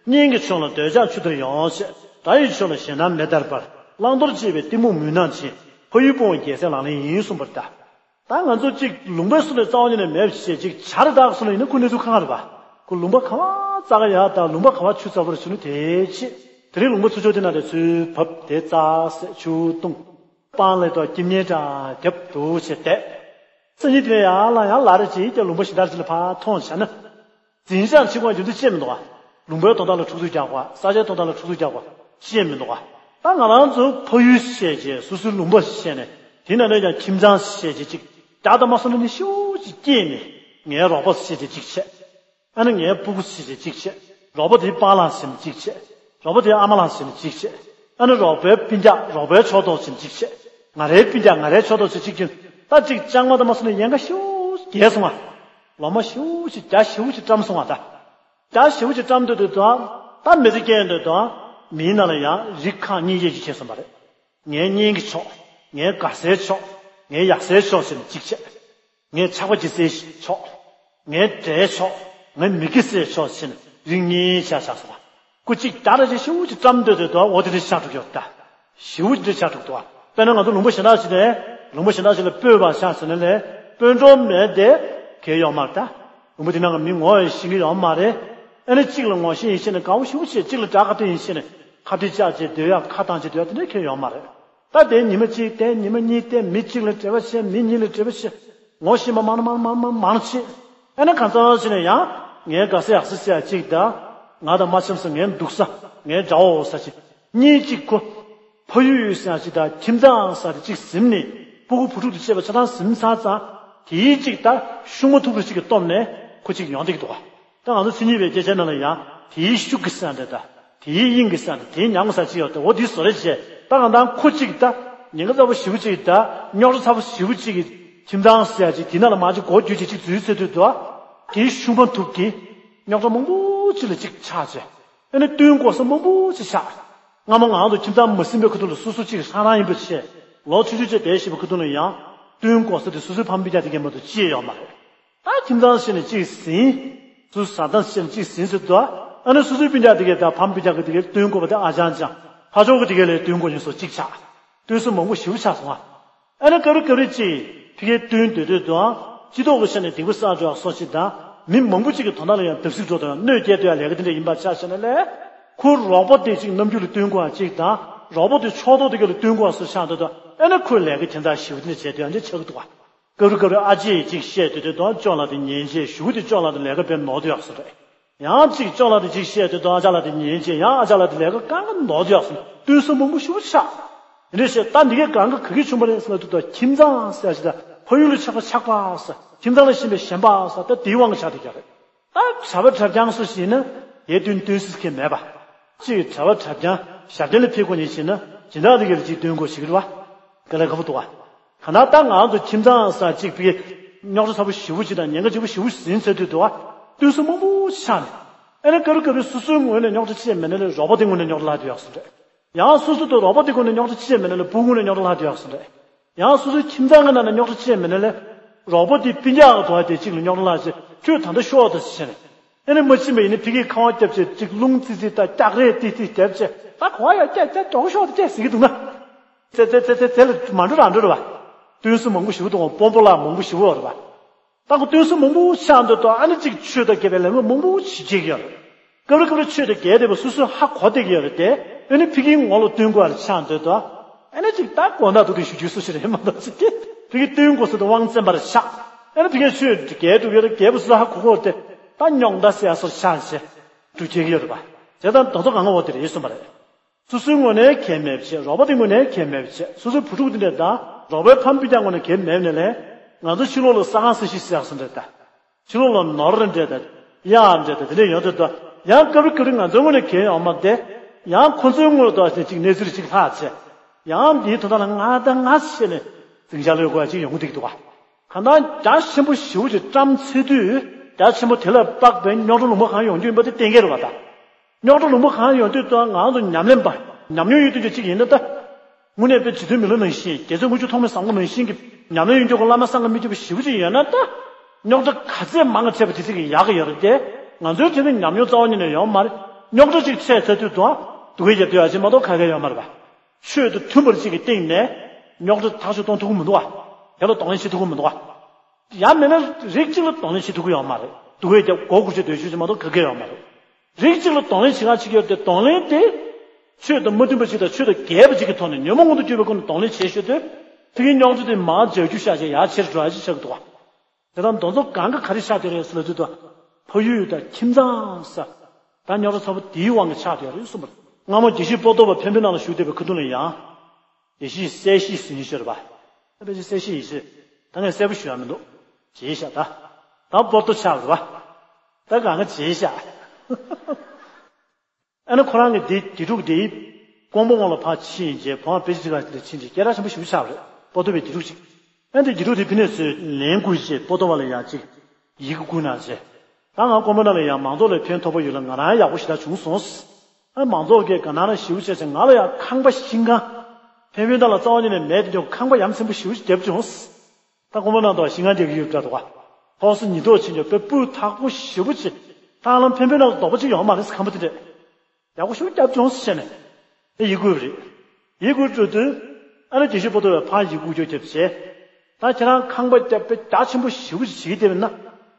གཉེན་གྱི་ཕྱོགས་ལ་འདོད་ཆགས་ཆུ་ལྟར་ཡོང་བྱས། དགྲ་ཡི་ཕྱོགས་ལ་ཞེད་སྣང་མེ་ལྟར་འབར། བླང་དོར་གཅེས་པའི་གཏི་མུག་མུན་ནག་ཆེ། ཕ་ཡུལ་སྤོང་བའི་རྒྱལ་སྲས་ལག་ལེན་ཡིན་གསུངས་པར་གདའ། ད་ང་ཚོ་གཅིག་ལུང་པའི་སུ་ལས་རྩ་བ་ཉིད་ནས་མེད་པ་བྱས་གཅིག་བྱ་ར་བདག་སུ་ལ་ཡིན་ན་ཁོ་གནས་ཚུལ་གང་རེད་པ། ཁོ་ལུང་པ་ག་བ་རྩ་ག་ཡ་དང་ལུང་པ་ག་བ་ཆུ་ཚ་བར་བྱུང་ནས་དེའི་ཆེད། དེ་རིང་ལུང་པ་ཚུར་ཕྱོགས་དེ་ན་དེ་ཚུལ་བབ་དེ་རྩ་སེ་ཆུ་བཏུང་། སྤང་ལེ་དོ་སྐྱིབ་ཉེ་དྲ་རྒྱབ་ཏུ་བྱས་ཏེ། སེ་ཉིད་དེ་ཡ་ལ་ཡང་ལ་རེ་ཅིག་ཀྱང་ལུང་པ་ཞིག་དར་ཅིག་ལ་ཕར་མཐོང་བྱ་ན། འཛིན་བྱང་ཕྱི་ཁོང་རྒྱུ་མཚན་ཅི་མི་འདུག་ག་ལུང་པའི་དོན་དག་ལ་འཁྲུག་རྩོད་རྒྱག་པ་ས་ཆའི་དོན་དག་ལ་འཁྲུག་རྩོད་རྒྱག་པ་ཅི་མི་འདུག་ག་ད་ང་རང་ཚོ་ཕ་ཡུལ་བཤད་བྱས་སོ་སོའི་ལུང་པ་བཤད་ནས་དེ་ན་ནས་ཀྱང་ཁྱིམ་ཚང་བཤད་བྱས་ཅིག་རྒྱག་དང་མ་སོང་ན་ནི་ཤུགས་ཅིག་སྐྱེས་ནས་ངའི་རོགས་པ་བཤད་བྱས་ཅིག་བྱས། ཨ་ནི་ངའི་སྤུ་གུ་བྱས་བྱས་ཅིག་བྱས། རོགས་པ་དེའི་སྤང་བླང་བྱས་ནས་ཅིག་བྱས། རོགས་པ་དེའི་ཨ་མ་བླང་བྱས་ནས་ཅིག་བྱས། ཨ་ནི་རོགས་པའི་སྤུན་ཀྱག་རོགས་པའི་ཕྱོགས་གཏོགས་བྱས་ནས་ཅིག་བྱས། ང་རའི་སྤུན་ཀྱག་ང་རའི་ཕྱོགས་གཏོགས་བྱས་ཅིག་ཀྱང་ད་ཅིག་ཅང་མ་དང་མ་སོང་ན་ཡན་ག་ཤུགས་རྒྱས་སོང་ང་། ལོ་མ་ཤུགས་ཤིག་རྒྱ་ཞེ་པོ་ཅིག་བཀྲམ་སོང་ང་ད། རྒྱ་ཞེ་པོ་ཅིག་བཀྲམ་སྡོད་དུས་དང་། ད་མི་ཚེ་སྐྱེལ་སྡོད་དང་། མིའི་ནང་ལ་ཡང་རིགས་ཁག་གཉིས་ཀྱི་ཅིག་བྱས་སོང་བ་རེད། ངའི་གཉེན་གྱི་ཕྱོགས། ངའི་དགའ་སའི་ཕྱོགས། ངའི་ཡག་སའི་ཕྱོགས་ཟེར་ནས་ཅིག་བྱས། ངའི་ཆགས་པ་སྐྱེ་སའི་ཕྱོགས། ངའི་དགྲའི་ཕྱོགས། ངའི་མི་སྐྱེ་སའི་ཕྱོགས་ཟེར་ནས་རིགས་གཉིས་ཆགས་ཆགས་སོང་བ། སྐུ་གཅིག་རྒྱ་ར་ཅིག་ཞེ་པོ་ཅིག་བཀྲམ་སྡོད་དུས་དང་འོ་དེ་འདྲ་ཆགས་འགྲོ་གི་ཡོད་ད། ཞེ་པོ་ཅིག་འདྲ་ཆགས་འགྲོ་གི་འདུག་བ། དཔེར་ན་ང་ཚོ་ལུང་པ་གཞན་དག་ཞིག་ནས་ལུང་པ་གཞན་དག་ཞིག་ལ་སྤོས་པ་ཆགས་ཟེར་ན་ལས་སྤོས་འགྲོ་མེད་དེ་གལ་ཡོད་མ་རེད་ད། ལུང་པ་དེ་ནང་གི་མི་ངོ་ཡང་ཤེས་ཀྱི་ཡོད་མ་རེད། ཨ་ནི་གཅིག་ལ་ངོ་ཤེས་ཡིན་ཤེས་ནས་དགའ་བོ་ཞེ་པོ་བྱས། གཅིག་ལ་དགྲ་ཁ་ཐུག་ཡིན་ཤེས་ནས་ཁ་བྲིས་བཅག་བྱས་སྡོད་ཡ་ཁ་བཏང་བྱས་སྡོད་ཡ་དེ་འདྲའི་གལ་ཡོད་མ་རེད། ད་དེ་ཉི་མ་གཅིག་བསྡད། ཉི་མ་གཉིས་བསྡད། མི་གཅིག་ལ་འབྲེལ་བ་བྱས། མི་གཉིས་ལ་འབྲེལ་བ་བྱས། ངོ་ཤེས་པ་མང་མང་མང་མང་མང་བྱས། ཨ་ནི་གང་ཚང་བྱས་ནས་ཡང་ངའི་དགའ་ས་ཡག་ས་ཟེར་ཡ་གཅིག་དང་། ང་དང་མ་འཆམ་ས། ངའི་སྡུག་ས། ངའི་དགྲ་བོ་ཟེར་ཡ་གཅིག་གཉིས་གཅིག་ཁོ། ཕ་ཡུལ་ཟེར་ཡ་གཅིག་དང་ཁྱིམ་ཚང་ཟེར་ཡ་གཅིག་ཟིན་ནས་སྤུ་གུ་བུ་ཕྲུག་དང་བཅས་པ་ཆ་ཚང་ཟིན་ཚར་ཙང་། དེའི་གཅིག་ད་ཤུགས་མ་ཐུག་པ་གཅིག་གི་སྟོབས་ནས་ཁོ་གཅིག་ཡོང་བསྡད་ཀྱི་འདུག་ག་ད་ང་ཚོ་མཚན་ཉིད་པའི་སྐད་ཆའི་ནང་ལ་ཡང་དེའི་ཤུགས་ཀྱིས་ཟེར་ཡ་འདྲ་ད། དེའི་དབྱིངས་ཀྱིས་ཟེར་ཡ་འདྲ། དེའི་ཉམས་ཀྱིས་ཟེར་ཡ་གཅིག་ཡོད་དེ། འོ་དེའི་བཟོ་རེ་བྱས། ད་གང་ལྟར་ཁོ་གཅིག་ད་ཉེན་ཁ་ཚ་པོ་ཞེ་པོ་གཅིག་ད་རྙོག་དྲ་ཚ་པོ་ཞེ་པོ་གཅིག་གི་ཁྱིམ་ཚང་ཟེར་ཡ་གཅིག་དེ་ནང་ལ་མར་གཅིག་སྒོ་བརྒྱུད་བྱས་གཅིག་འཛུལ་ཚར་དུས་དུ། དེའི་ཤུགས་མ་ཐུག་གི་རྙོག་དྲ་མང་པོ་གཅིག་ལ་གཅིག་ཆགས་བྱས། ཨ་ནི་བསྟུན་དགོས་ས་མང་པོ་གཅིག་ཆགས། སྔ་མོ་ང་ཚོ་ཁྱིམ་ཚང་མ་ཟིན་པའི་ཁ་ཐུག་ལ་སོ་སོ་གཅིག་ཧྲང་ཧྲང་ཡིན་པ་བྱས། ལོ་ཆུང་ཆུང་བྱས་བསྡད་བཞིན་པའི་ཁ་ཐུག་ལ་ཡང་བསྟུན་དགོས་ས་དེ་སོ་སོའི་ཕ་མ་སྤུན་ཀྱག་དེ་གས་མ་གཏོགས་ཅི་ཡང་ཡོད་མ་རེད། ད་ཁྱིམ་ཚང་བཤད་ནས་གཅིག་ཟིན། སུ་བཟའ་ཟླ་བཤད་ནས་གཅིག་ཟིན་ཟེར་དུས། ཨ་ནི་སོ་སོའི་སྤུན་ཀྱག་དེ་གས་དང་ཕ་མ་སྤུན་ཀྱག་གི་དེ་གས་བསྟུན་དགོས་པ་དེ་ཨ་ཅང་ཅང་། ཕར་ཕྱོགས་ཀྱི་དེ་གས་ལ་བསྟུན་དགོས་ཡིན་སོགས་གཅིག་ཆགས། བསྟུན་ས་མང་པོ་ཞེ་པོ་ཆགས་སོང་ཨ། ཨ་ནི་སྐབས་རེ་སྐབས་རེ་གཅིག་ཕ་གིར་བསྟུན་སྡོད་སྡོད་དུའང་སྤྱི་ཚོགས་ཀྱི་ཆ་ནས་སྡིག་པ་བསགས་འགྲོ་བ་སོགས་ཅིག་དང་། མི་མང་པོ་གཅིག་གི་དོན་དག་ལ་ཡང་བརྡབ་གསིག་འགྲོ་དང་གནོད་སྐྱེལ་སྡོད་ཡ་ལས་ཀ་དེ་འདྲ་ཡིན་པ་ཆ་བཞག་ན་ལས། ཁོ་རོགས་པ་དེ་གཅིག་རྣམ་འགྱུར་ལ་བསྟུན་དགོས་པ་གཅིག་དང་། རོགས་པ་དེ་ཕྱོགས་གཏོགས་དེ་གས་ལ་བསྟུན་དགོས་པ་སོགས་ཆགས་སྡོད་དུས། ཨ་ནི་ཁོས་ལས་ཀ་དེ་འདྲ་ཞེ་པོ་དེ་འདྲ་བྱས་སྡོད་ཡ་འདི་ཆགས་ཀྱི་འདུག་ག་སྐབས་རེ་སྐབས་རེ་ཨ་ཅེས་གཅིག་བཤད་སྡོད་དུས་དང་ཅོག་ལ་དེ་ཉན་བྱས། གཞུག་གུ་དེ་ཅོག་ལ་དེ་ལས་ཀ་དཔེ་ནོར་སྡོད་ཡག་སོ་རེད། ཡང་གཅིག་ཅོག་ལ་དེ་གཅིག་བཤད་སྡོད་དུས་ཨ་ཅག་ལ་དེ་ཉན་བྱས། ཡང་ཨ་ཅག་ལ་དེ་ལས་ཀ་གང་ག་ནོར་སྡོད་ཡག་སོ། བསྟུན་ས་མང་པོ་ཞེ་པོ་ཆགས། དེ་འདྲ་བྱས་ད་འདི་གས་གང་ག་ག་གིས་བྱུང་བ་རེད་ཟེར་ལབ་དུས་དང་། ཁྱིམ་ཚང་ཟེར་ཡ་ཅིག་དང་། ཕ་ཡུལ་ལ་ཆགས་པ་ཆགས་པ་ཟེར། ཁྱིམ་ཚང་ལ་ཞེན་པའི་ཞེན་པ་ཟེར། ད་དེའི་དབང་གིས་ཆགས་བསྡད་ཀྱག་རེད། ད་གྲྭ་པ་གྲྭ་རྐྱང་སུ་ཞིག་ཡིན་ན་དེ་བསྟུན་བསྟུན་སྲིད་མཁན་མེད་པ། གཅིག་གྲྭ་པ་གྲྭ་རྐྱང་ཞབས་བརྟན་ལ་ཕེབས་དགོས་མཁན་ཞིག་ཡིན་ན་སྦྱིན་བདག་དེ་གས་ལ་གཅིག་བསྟུན་དགོས་ཞིག་རེད་བ། དཀའ་ལས་ཁག་པོ་འདུག་བ། གང་ལྟར་ད་ང་ཚོ་ཁྱིམ་ཚང་ཟེར་གཅིག་ཕ་གིར་རྙོག་དྲ་ཚ་པོ་ཞེ་པོ་ཅིག་དང་ཉེན་ཁ་ཆེ་པོ་ཞེ་པོ་ཟིན་ཚར་དུས་དུ་བ། བསྟུན་ས་མང་པོ་ཆགས་ནས། ཨ་ནི་སྐབས་རེ་སྐབས་རེ་སོ་སོའི་ངོས་ནས་རྙོག་དྲ་ཅི་ཡང་མེད་ན་ལས་རོགས་པ་དེ་ངོས་ནས་རྙོག་དྲ་ལྷག་སྡོད་ཡག་སོ་རེད། ཡང་སོ་སོ་དང་རོགས་པ་དེ་ངོས་ནས་རྙོག་དྲ་ཅི་ཡང་མེད་ན་ལས་བུ་ངོས་ནས་རྙོག་དྲ་ལྷག་སྡོད་ཡག་སོ་རེད། ཡང་སོ་སོའི་ཁྱིམ་ཚང་གི་ནང་ནས་རྙོག་དྲ་ཅི་ཡང་མེད་ན་ལས། རོགས་པ་དེ་སྤུན་ཀྱག་གི་ཐོག་ལ་དེ་གཅིག་ལ་རྙོག་དྲ་ལྷག་བྱས། ཁྱོད་ད་ལྟ་ཤོག་དང་ཟེར་ནས། ཨ་ནི་མ་ཕྱིན་པ་ཡིན་ན་ཕ་གིར་ཁ་པར་བརྒྱབ་བྱས་གཅིག་རླུང་ཙི་ཙི་དང་སྐྱག་རས་ཏི་ཏི་བརྒྱབ་བྱས། ད་གོ་བ་ཡ་སྐྱག་སྐྱག་རྡོག་ཤོག་དང་སྐྱག་ཟེར་གྱི་འདུག་ན། ཙེ་ཙེ་ཙེ་ཙེ་ཙེ་ལ་མ་འགྲོ་རང་འགྲོ་རེད་བ། བསྟུན་ས་མང་པོ་ཞེ་པོ་འདུག་ག་སྤོམ་པོ་ལགས་མང་པོ་ཞེ་པོ་ཡོད་རེད་བ། ད་ཁོ་བསྟུན་ས་མང་པོ་ཆགས་འདུག་དང་། ཨ་ནི་གཅིག་ཆོས་དང་འགལ་བའི་ལས་ངན་མང་པོ་ཞིག་བྱེད་ཀྱི་ཡོད་རེད། སྐབས་རེ་སྐབས་རེ་ཆོས་དང་འགལ་བསྡད་པ་སོ་སོས་ཧ་གོ་བསྡད་ཀྱི་ཡོད་རེད་དེ། ཨ་ནི་ཕ་གིའི་ངོ་ལ་བསྟུན་དགོས་པ་ཆགས་འདུག་དང་། ཨ་ནི་གཅིག་ད་དགོངས་དག་འདུག་དེ་ཞུ་རྒྱུའི་སུ་ཞིག་རེད་མ་གཏོགས་ཅིག་གིས་ཕ་གིར་བསྟུན་དགོས་ས་དེ་དབང་བཙན་པ་རེད་ཤག་ཨ་ནི་ཕ་གིར་ཆོས་འགལ་འགྲོ་གི་ཡོད་རེད། འགལ་བ་སོ་སོས་ཧ་གོ་གོ་རེད་དེ། ད་རྙོག་དྲ་ཟེར་ཡ་སོགས་ཆགས་བྱས་འགྲོ་བསྡད་ཀྱི་ཡོད་རེད་པ། དེ་ད་དེ་ཚོ་གང་ག་འོ་དེ་རེད་གསུངས་པ་རེད། སོ་སོའི་ངོས་ནས་གལ་མེད་པ་བྱས། རོགས་པ་དེའི་ངོས་ནས་གལ་མེད་པ་བྱས། སོ་སོའི་བུ་ཕྲུག་དེ་འདྲས་དང་རོགས་པའི་ཕ་མ་སྤུན་ཀྱག་ངོས་ནས་གལ་མེད་ནས་ལས། ང་ཚོ་ཕྱི་ལོགས་ལ་ས་ཁང་ས་གཞི་ཟེར་ཡག་སོགས་འདྲས་དང་། ཕྱི་ལོགས་ལ་ནོར་རེ་འདྲས་དང་། གཡག་འདྲས་དང་། དེ་འདྲས་ཡོང་དུས་དང་། ཡང་སྐབས་རེ་སྐབས་རེ་ང་ཚོའི་ངོས་ནས་གལ་ཡོང་མ་བསྡད། ཡང་ཁོ་ཚོའི་ངོས་ལ་དོགས་ཏེ་གཅིག་གནས་ཚུལ་གཅིག་ལྷག་བྱས། ཡང་འདིའི་དོན་དག་ལ་ང་དང་ང་བྱས་ནས་འཛིང་ཆ་ལོས་དགོས་ཡ་གཅིག་ཡོང་གི་འདུག་ག་ད་རྒྱ་ཆེན་པོ་ཞེ་པོ་ཅིག་བཀྲམ་ཚར་དུས། རྒྱ་ཆེན་པོ་དེ་ལ་དཔག་པའི་རྙོག་དྲ་ལུང་པ་གང་ཡོང་རྒྱུ་ཡིན་པ་དེ་གཏན་འཁེལ་རེད་པ། ད་རྙོག་དྲ་ལུང་པ་གང་ཡོང་དུས་དང་། ང་ཚོ་ཉམས་ལེན་པ་ཉམས་མྱོང་ཡོད་དུས་ཀྱི་གཅིག་ཡིན་ན་ད། དངོས་གནས་དཔེ་རྗེ་བཙུན་མི་ལ་ནང་བཞིན། རྒྱལ་སྲས་དངུལ་ཆུ་ཐོགས་མེད་བཟང་པོ་ནང་བཞིན་གྱི་ཉམས་མྱོང་ཡོད་མཁན་གྱི་བླ་མ་སངས་རྒྱས་མི་ཐུབ་པ་ཞེ་པོ་ཅིག་ཡོད་ན། ད་རྙོག་དྲ་ག་ཚད་མང་ག་ཚད་པ་དེ་ཚོ་གི་ཡག་གི་ཡོད་རེད་དེ། ང་ཚོའི་དེ་ནི་ཉམས་མྱོང་རྩ་བ་ཉིད་ནས་ཡོད་མ་རེད། རྙོག་དྲ་ཅིག་འཕྲད་ཚར་དུས་དུ་ཨ་སྡུག་སྐད་རྒྱབ་དུས་ཨ་ཅེ་མ་གཏོགས་ག་གེ་ཡོད་མ་རེད་པ། ཆོས་དང་མཐུན་པར་ཅིག་གི་སྟེང་ནས་རྙོག་དྲ་ཐག་གཅོད་གཏོང་ཐུབ་ཀྱི་མི་འདུག་ཨ། དེ་ལ་གདོང་ལེན་བྱེད་ཐུབ་ཀྱི་མི་འདུག་ཨ། ཡང་མིན་ན་རིགས་གཅིག་ལ་གདོང་ལེན་བྱེད་ཐུབ་ཀྱི་ཡོད་མ་རེད། སྡུག་སྐད་རྒྱབ་མགོ་སྒུར་བྱེད་འདོད་ཤོས་ཅིག་མ་གཏོགས་ག་གེ་ཡོད་མ་རེད། རིགས་གཅིག་ལ་གདོང་ལེན་བྱེད་ག་བྱེད་ཀྱི་ཡོད་དེ། གདོང་ལེན་དེ་ཆོས་དང་མ་མཐུན་པ་ཅིག་དང་ཆོས་དང་འགལ་བ་ཅིག་གི་ཐོག་ནས་ཉོན་མོངས་མངོན་དུ་གྱུར་པའི་སྒོ་ནས་གདོང་ལེན་བྱེད་ཤོར་དུས། དེ་གའི་རྙོག་དྲ་དེ་མར་འཇགས་རྒྱུ་ཤ་ཞེ་ཡར་ཆེར་འགྲོ་ཡ་ཅིག་ཆགས་ཀྱི་འདུག་བ། དེ་དག་མདོ་ཚོ་གང་ག་ག་རེ་ཆགས་བསྡད་རེད་ཟེར་ལབ་དུས་དུ། ཕ་ཡུལ་དང་ཁྱིམ་ཚང་ཟེར། ད་རྙོག་དྲ་ཚ་པོ་དེའི་དབང་གིས་ཆགས་བསྡད་རེད་གསུངས་པ་རེད། སྔ་མོ་དགེ་བཤེས་པོ་ཏོ་བ་འཕན་པོའི་ནང་ལ་བཞུགས་བསྡད་པའི་ཁ་ཐུག་ལ་ཡང་། དགེ་བཤེས་གསལ་བཤད་ཟེར་མཁན་ཞིག་ཡོད་རེད་པ། ད་དཔེ་ཆ་གསལ་བཤད་ཡིན་ཟེར། ད་ངས་གསལ་པོ་ཞུ་ཡ་མི་འདུག་བརྗེད་ཤག་ད། ད་པོ་ཏོ་ཆགས་རེད་པ། ད་གང་ག་བརྗེད་ཤག་ཨ་ནི་ཁོ་རང་གི་དེ་དགེ་ཕྲུག་དེ་ཀོང་པོ་ངོས་ལ་ཕར་ཕྱིན་རྗེས་བོད་པ་དཔེ་ཆ་ཚིག་ཁ་ལ་ཕྱིན་རྗེས་སྐད་གྲགས་ཆེན་པོ་ཞེ་པོ་ཆགས་པ་རེད། པོ་ཏོ་བའི་དགེ་ཕྲུག་ཅིག་ཨ་ནི་དེ་དགེ་ཕྲུག་དེ་ཕི་ནས་ཚོས་ལན་བསྐུར་རྗེས་པོ་ཏོ་བ་ལ་ཡང་ཅིག་ཡི་གེ་བསྐུར་གནང་རྗེས། ད་ང་ཀོང་པོ་ནང་ལ་ཡང་མང་ཚོགས་ལ་ཕན་ཐོགས་པ་ཡོད་ལ་ང་རང་ཡག་པོ་ཞེ་དྲག་བྱུང་སོང་། ཨ་མང་ཚོགས་ཀྱིས་དགའ་སྣང་ཞེ་པོ་བྱས་ཚེ་ང་ལ་ཡང་ཁང་པ་ཤིང་ཁང་། འཕན་པོའི་ནང་ལ་རྩ་བ་ཉིད་ནས་མེད་དེ་འདྲ་ཁང་པ་ཡ་མཚན་པོ་ཞེ་པོ་ཞིག་བརྒྱབ་བྱུང་། ད་ཀོང་པོ་ནང་དུ་ཤིང་ཁང་རྒྱག་གི་ཡོད་འདྲ་འདུག་ག་ཁོག་སོ་ཉིས་ཐོག་ཕྱིན་ཀྱང་དཔེ་སྤུས་དག་པོ་ཞེ་པོ་ཅིག་ད་ལམ་འཕན་པོའི་ནང་དུ་རྡོག་པ་ཅིག་ཡོད་མ་རེད། ཁང་པ་དེ་འདྲས་ཡག་པོ་ཞེ་པོ་བརྒྱབ་བྱུང་ཟེར་བྱས་ནས་ཨེ་ཡི་གེ་བསྐུར་བ་རེད། ཡི་གེ་བསྐུར་དུས་ཨ་ནི་དགེ་བཤེས་པོ་ཏོ་བས་ཕར་ཡི་གེ་བསྐུར་རྒྱུ་བརྒྱབ་བྱས། ད་ཁྱེད་རང་ཁང་པ་བརྒྱབ་དཔེ་རྒྱ་ཆེན་པོ་ཞེ་པོ་ཅིག་བྱེད་ཀྱི་བསྡད་པ་ན་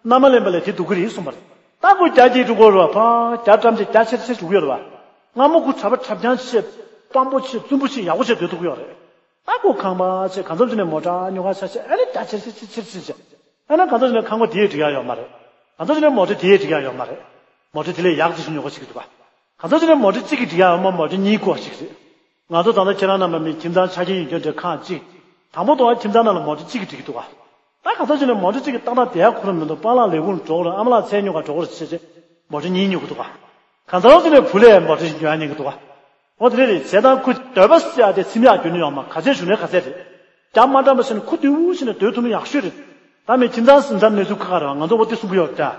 མནའ་མ་ལེན་པ་ལས་དེ་སྡུག་གི་རེད་གསུངས་པ་རེད། ད་ཁོ་རྒྱ་སྐྱེད་འགྲོ་དགོས་རེད་བ། ཕར་རྒྱ་བཀྲམ་བྱས་རྒྱ་ཆེར་ཆེར་འགྲོ་གི་ཡོད་རེད་བ། སྔ་མོ་ཁོ་གྲྭ་པ་གྲྭ་རྐྱང་བྱས་སྤམ་པོ་བྱས་བཙུན་པོ་བྱས་ཡག་པོ་བྱས་སྡོད་ཐུབ་ཀྱི་ཡོད་རེད། ད་ཁོ་ཁང་པ་བྱས་གང་འཚམ་ཅིག་ནས་མོ་ཊ་ཉོ་ག་ཆ་ཆེ་ཨ་ནི་རྒྱ་ཆེར་ཆེར་ཆེར་ཆེར་བྱས། ཨ་ནི་གང་འཚམ་ཅིག་ནས་ཁང་པ་དེ་ཡས་འགྲིག་ཡ་ཡོད་མ་རེད། གང་འཚམ་ཅིག་ནས་མོ་ཊ་དེ་ཡས་འགྲིག་ཡ་ཡོད་མ་རེད། མོ་ཊ་དེ་ལས་ཡག་ཅིག་ཞིག་ཉོ་ག་བྱེད་ཀྱི་འདུག་ག་གང་འཚམ་ཅིག་ནས་མོ་ཊ་གཅིག་གིས་འགྲིག་ཡ་ཡོད་མ་མོ་ཊ་གཉིས་དགོས་ཅིག་རེད། ང་ཚོ་ད་ལྟ་ཁྱེད་རང་རྣམ་པ་མི་ཁྱིམ་ཚང་ཆ་རྐྱེན་ཡོད་མཁན་འདྲ་ཁག་ཅིག་དང་པོ་དུ་ཁྱིམ་ཚང་ནང་ལ་མོ་ཊ་གཅིག་གིས་འགྲིག་གི་འདུག་ག་ད་གང་ཚོད་ཅིག་ནས་མོ་ཊ་གཅིག་གིས་ཏག་ཏག་བསྡད་ཡ་ཁོ་རང་མི་འདུག་པཱ་ལགས་ལས་ཁུངས་འགྲོ་གི་རེད། ཨ་མ་ལགས་ཚལ་ཉོ་ག་འགྲོ་གི་རེད་ཟེར་བྱས་མོ་ཊ་གཉིས་ཉོ་གི་འདུག་ག་གང་ཚོད་ཅིག་ནས་བུ་ལས་མོ་ཊ་ཞིག་ཉོ་ཡ་ཉན་གི་འདུག་ག་འོ་དེ་རེད་རེད། བྱས་ཙང་ཁོ་འདོད་པ་སེལ་ཡ་དེ་ཚིམ་ཡག་རྒྱུ་ནི་ཡོད་མ་ག་ཚད་བྱུང་ནས་ག་ཚད་རེད། རྒྱ་མ་བཀྲམ་པ་བྱས་ནས་ཁོ་དུས་བྱས་ནས་སྡོད་ཐུབ་ན་ཡག་ཤོས་རེད། ད་མི་ཁྱིམ་ཚང་ཟིན་ཐབས་གནས་ཚུལ་ཁག་ཁག་རེད་བ། ང་ཚོ་འོ་དེ་གསུང་གི་ཡོད་རེད་ད།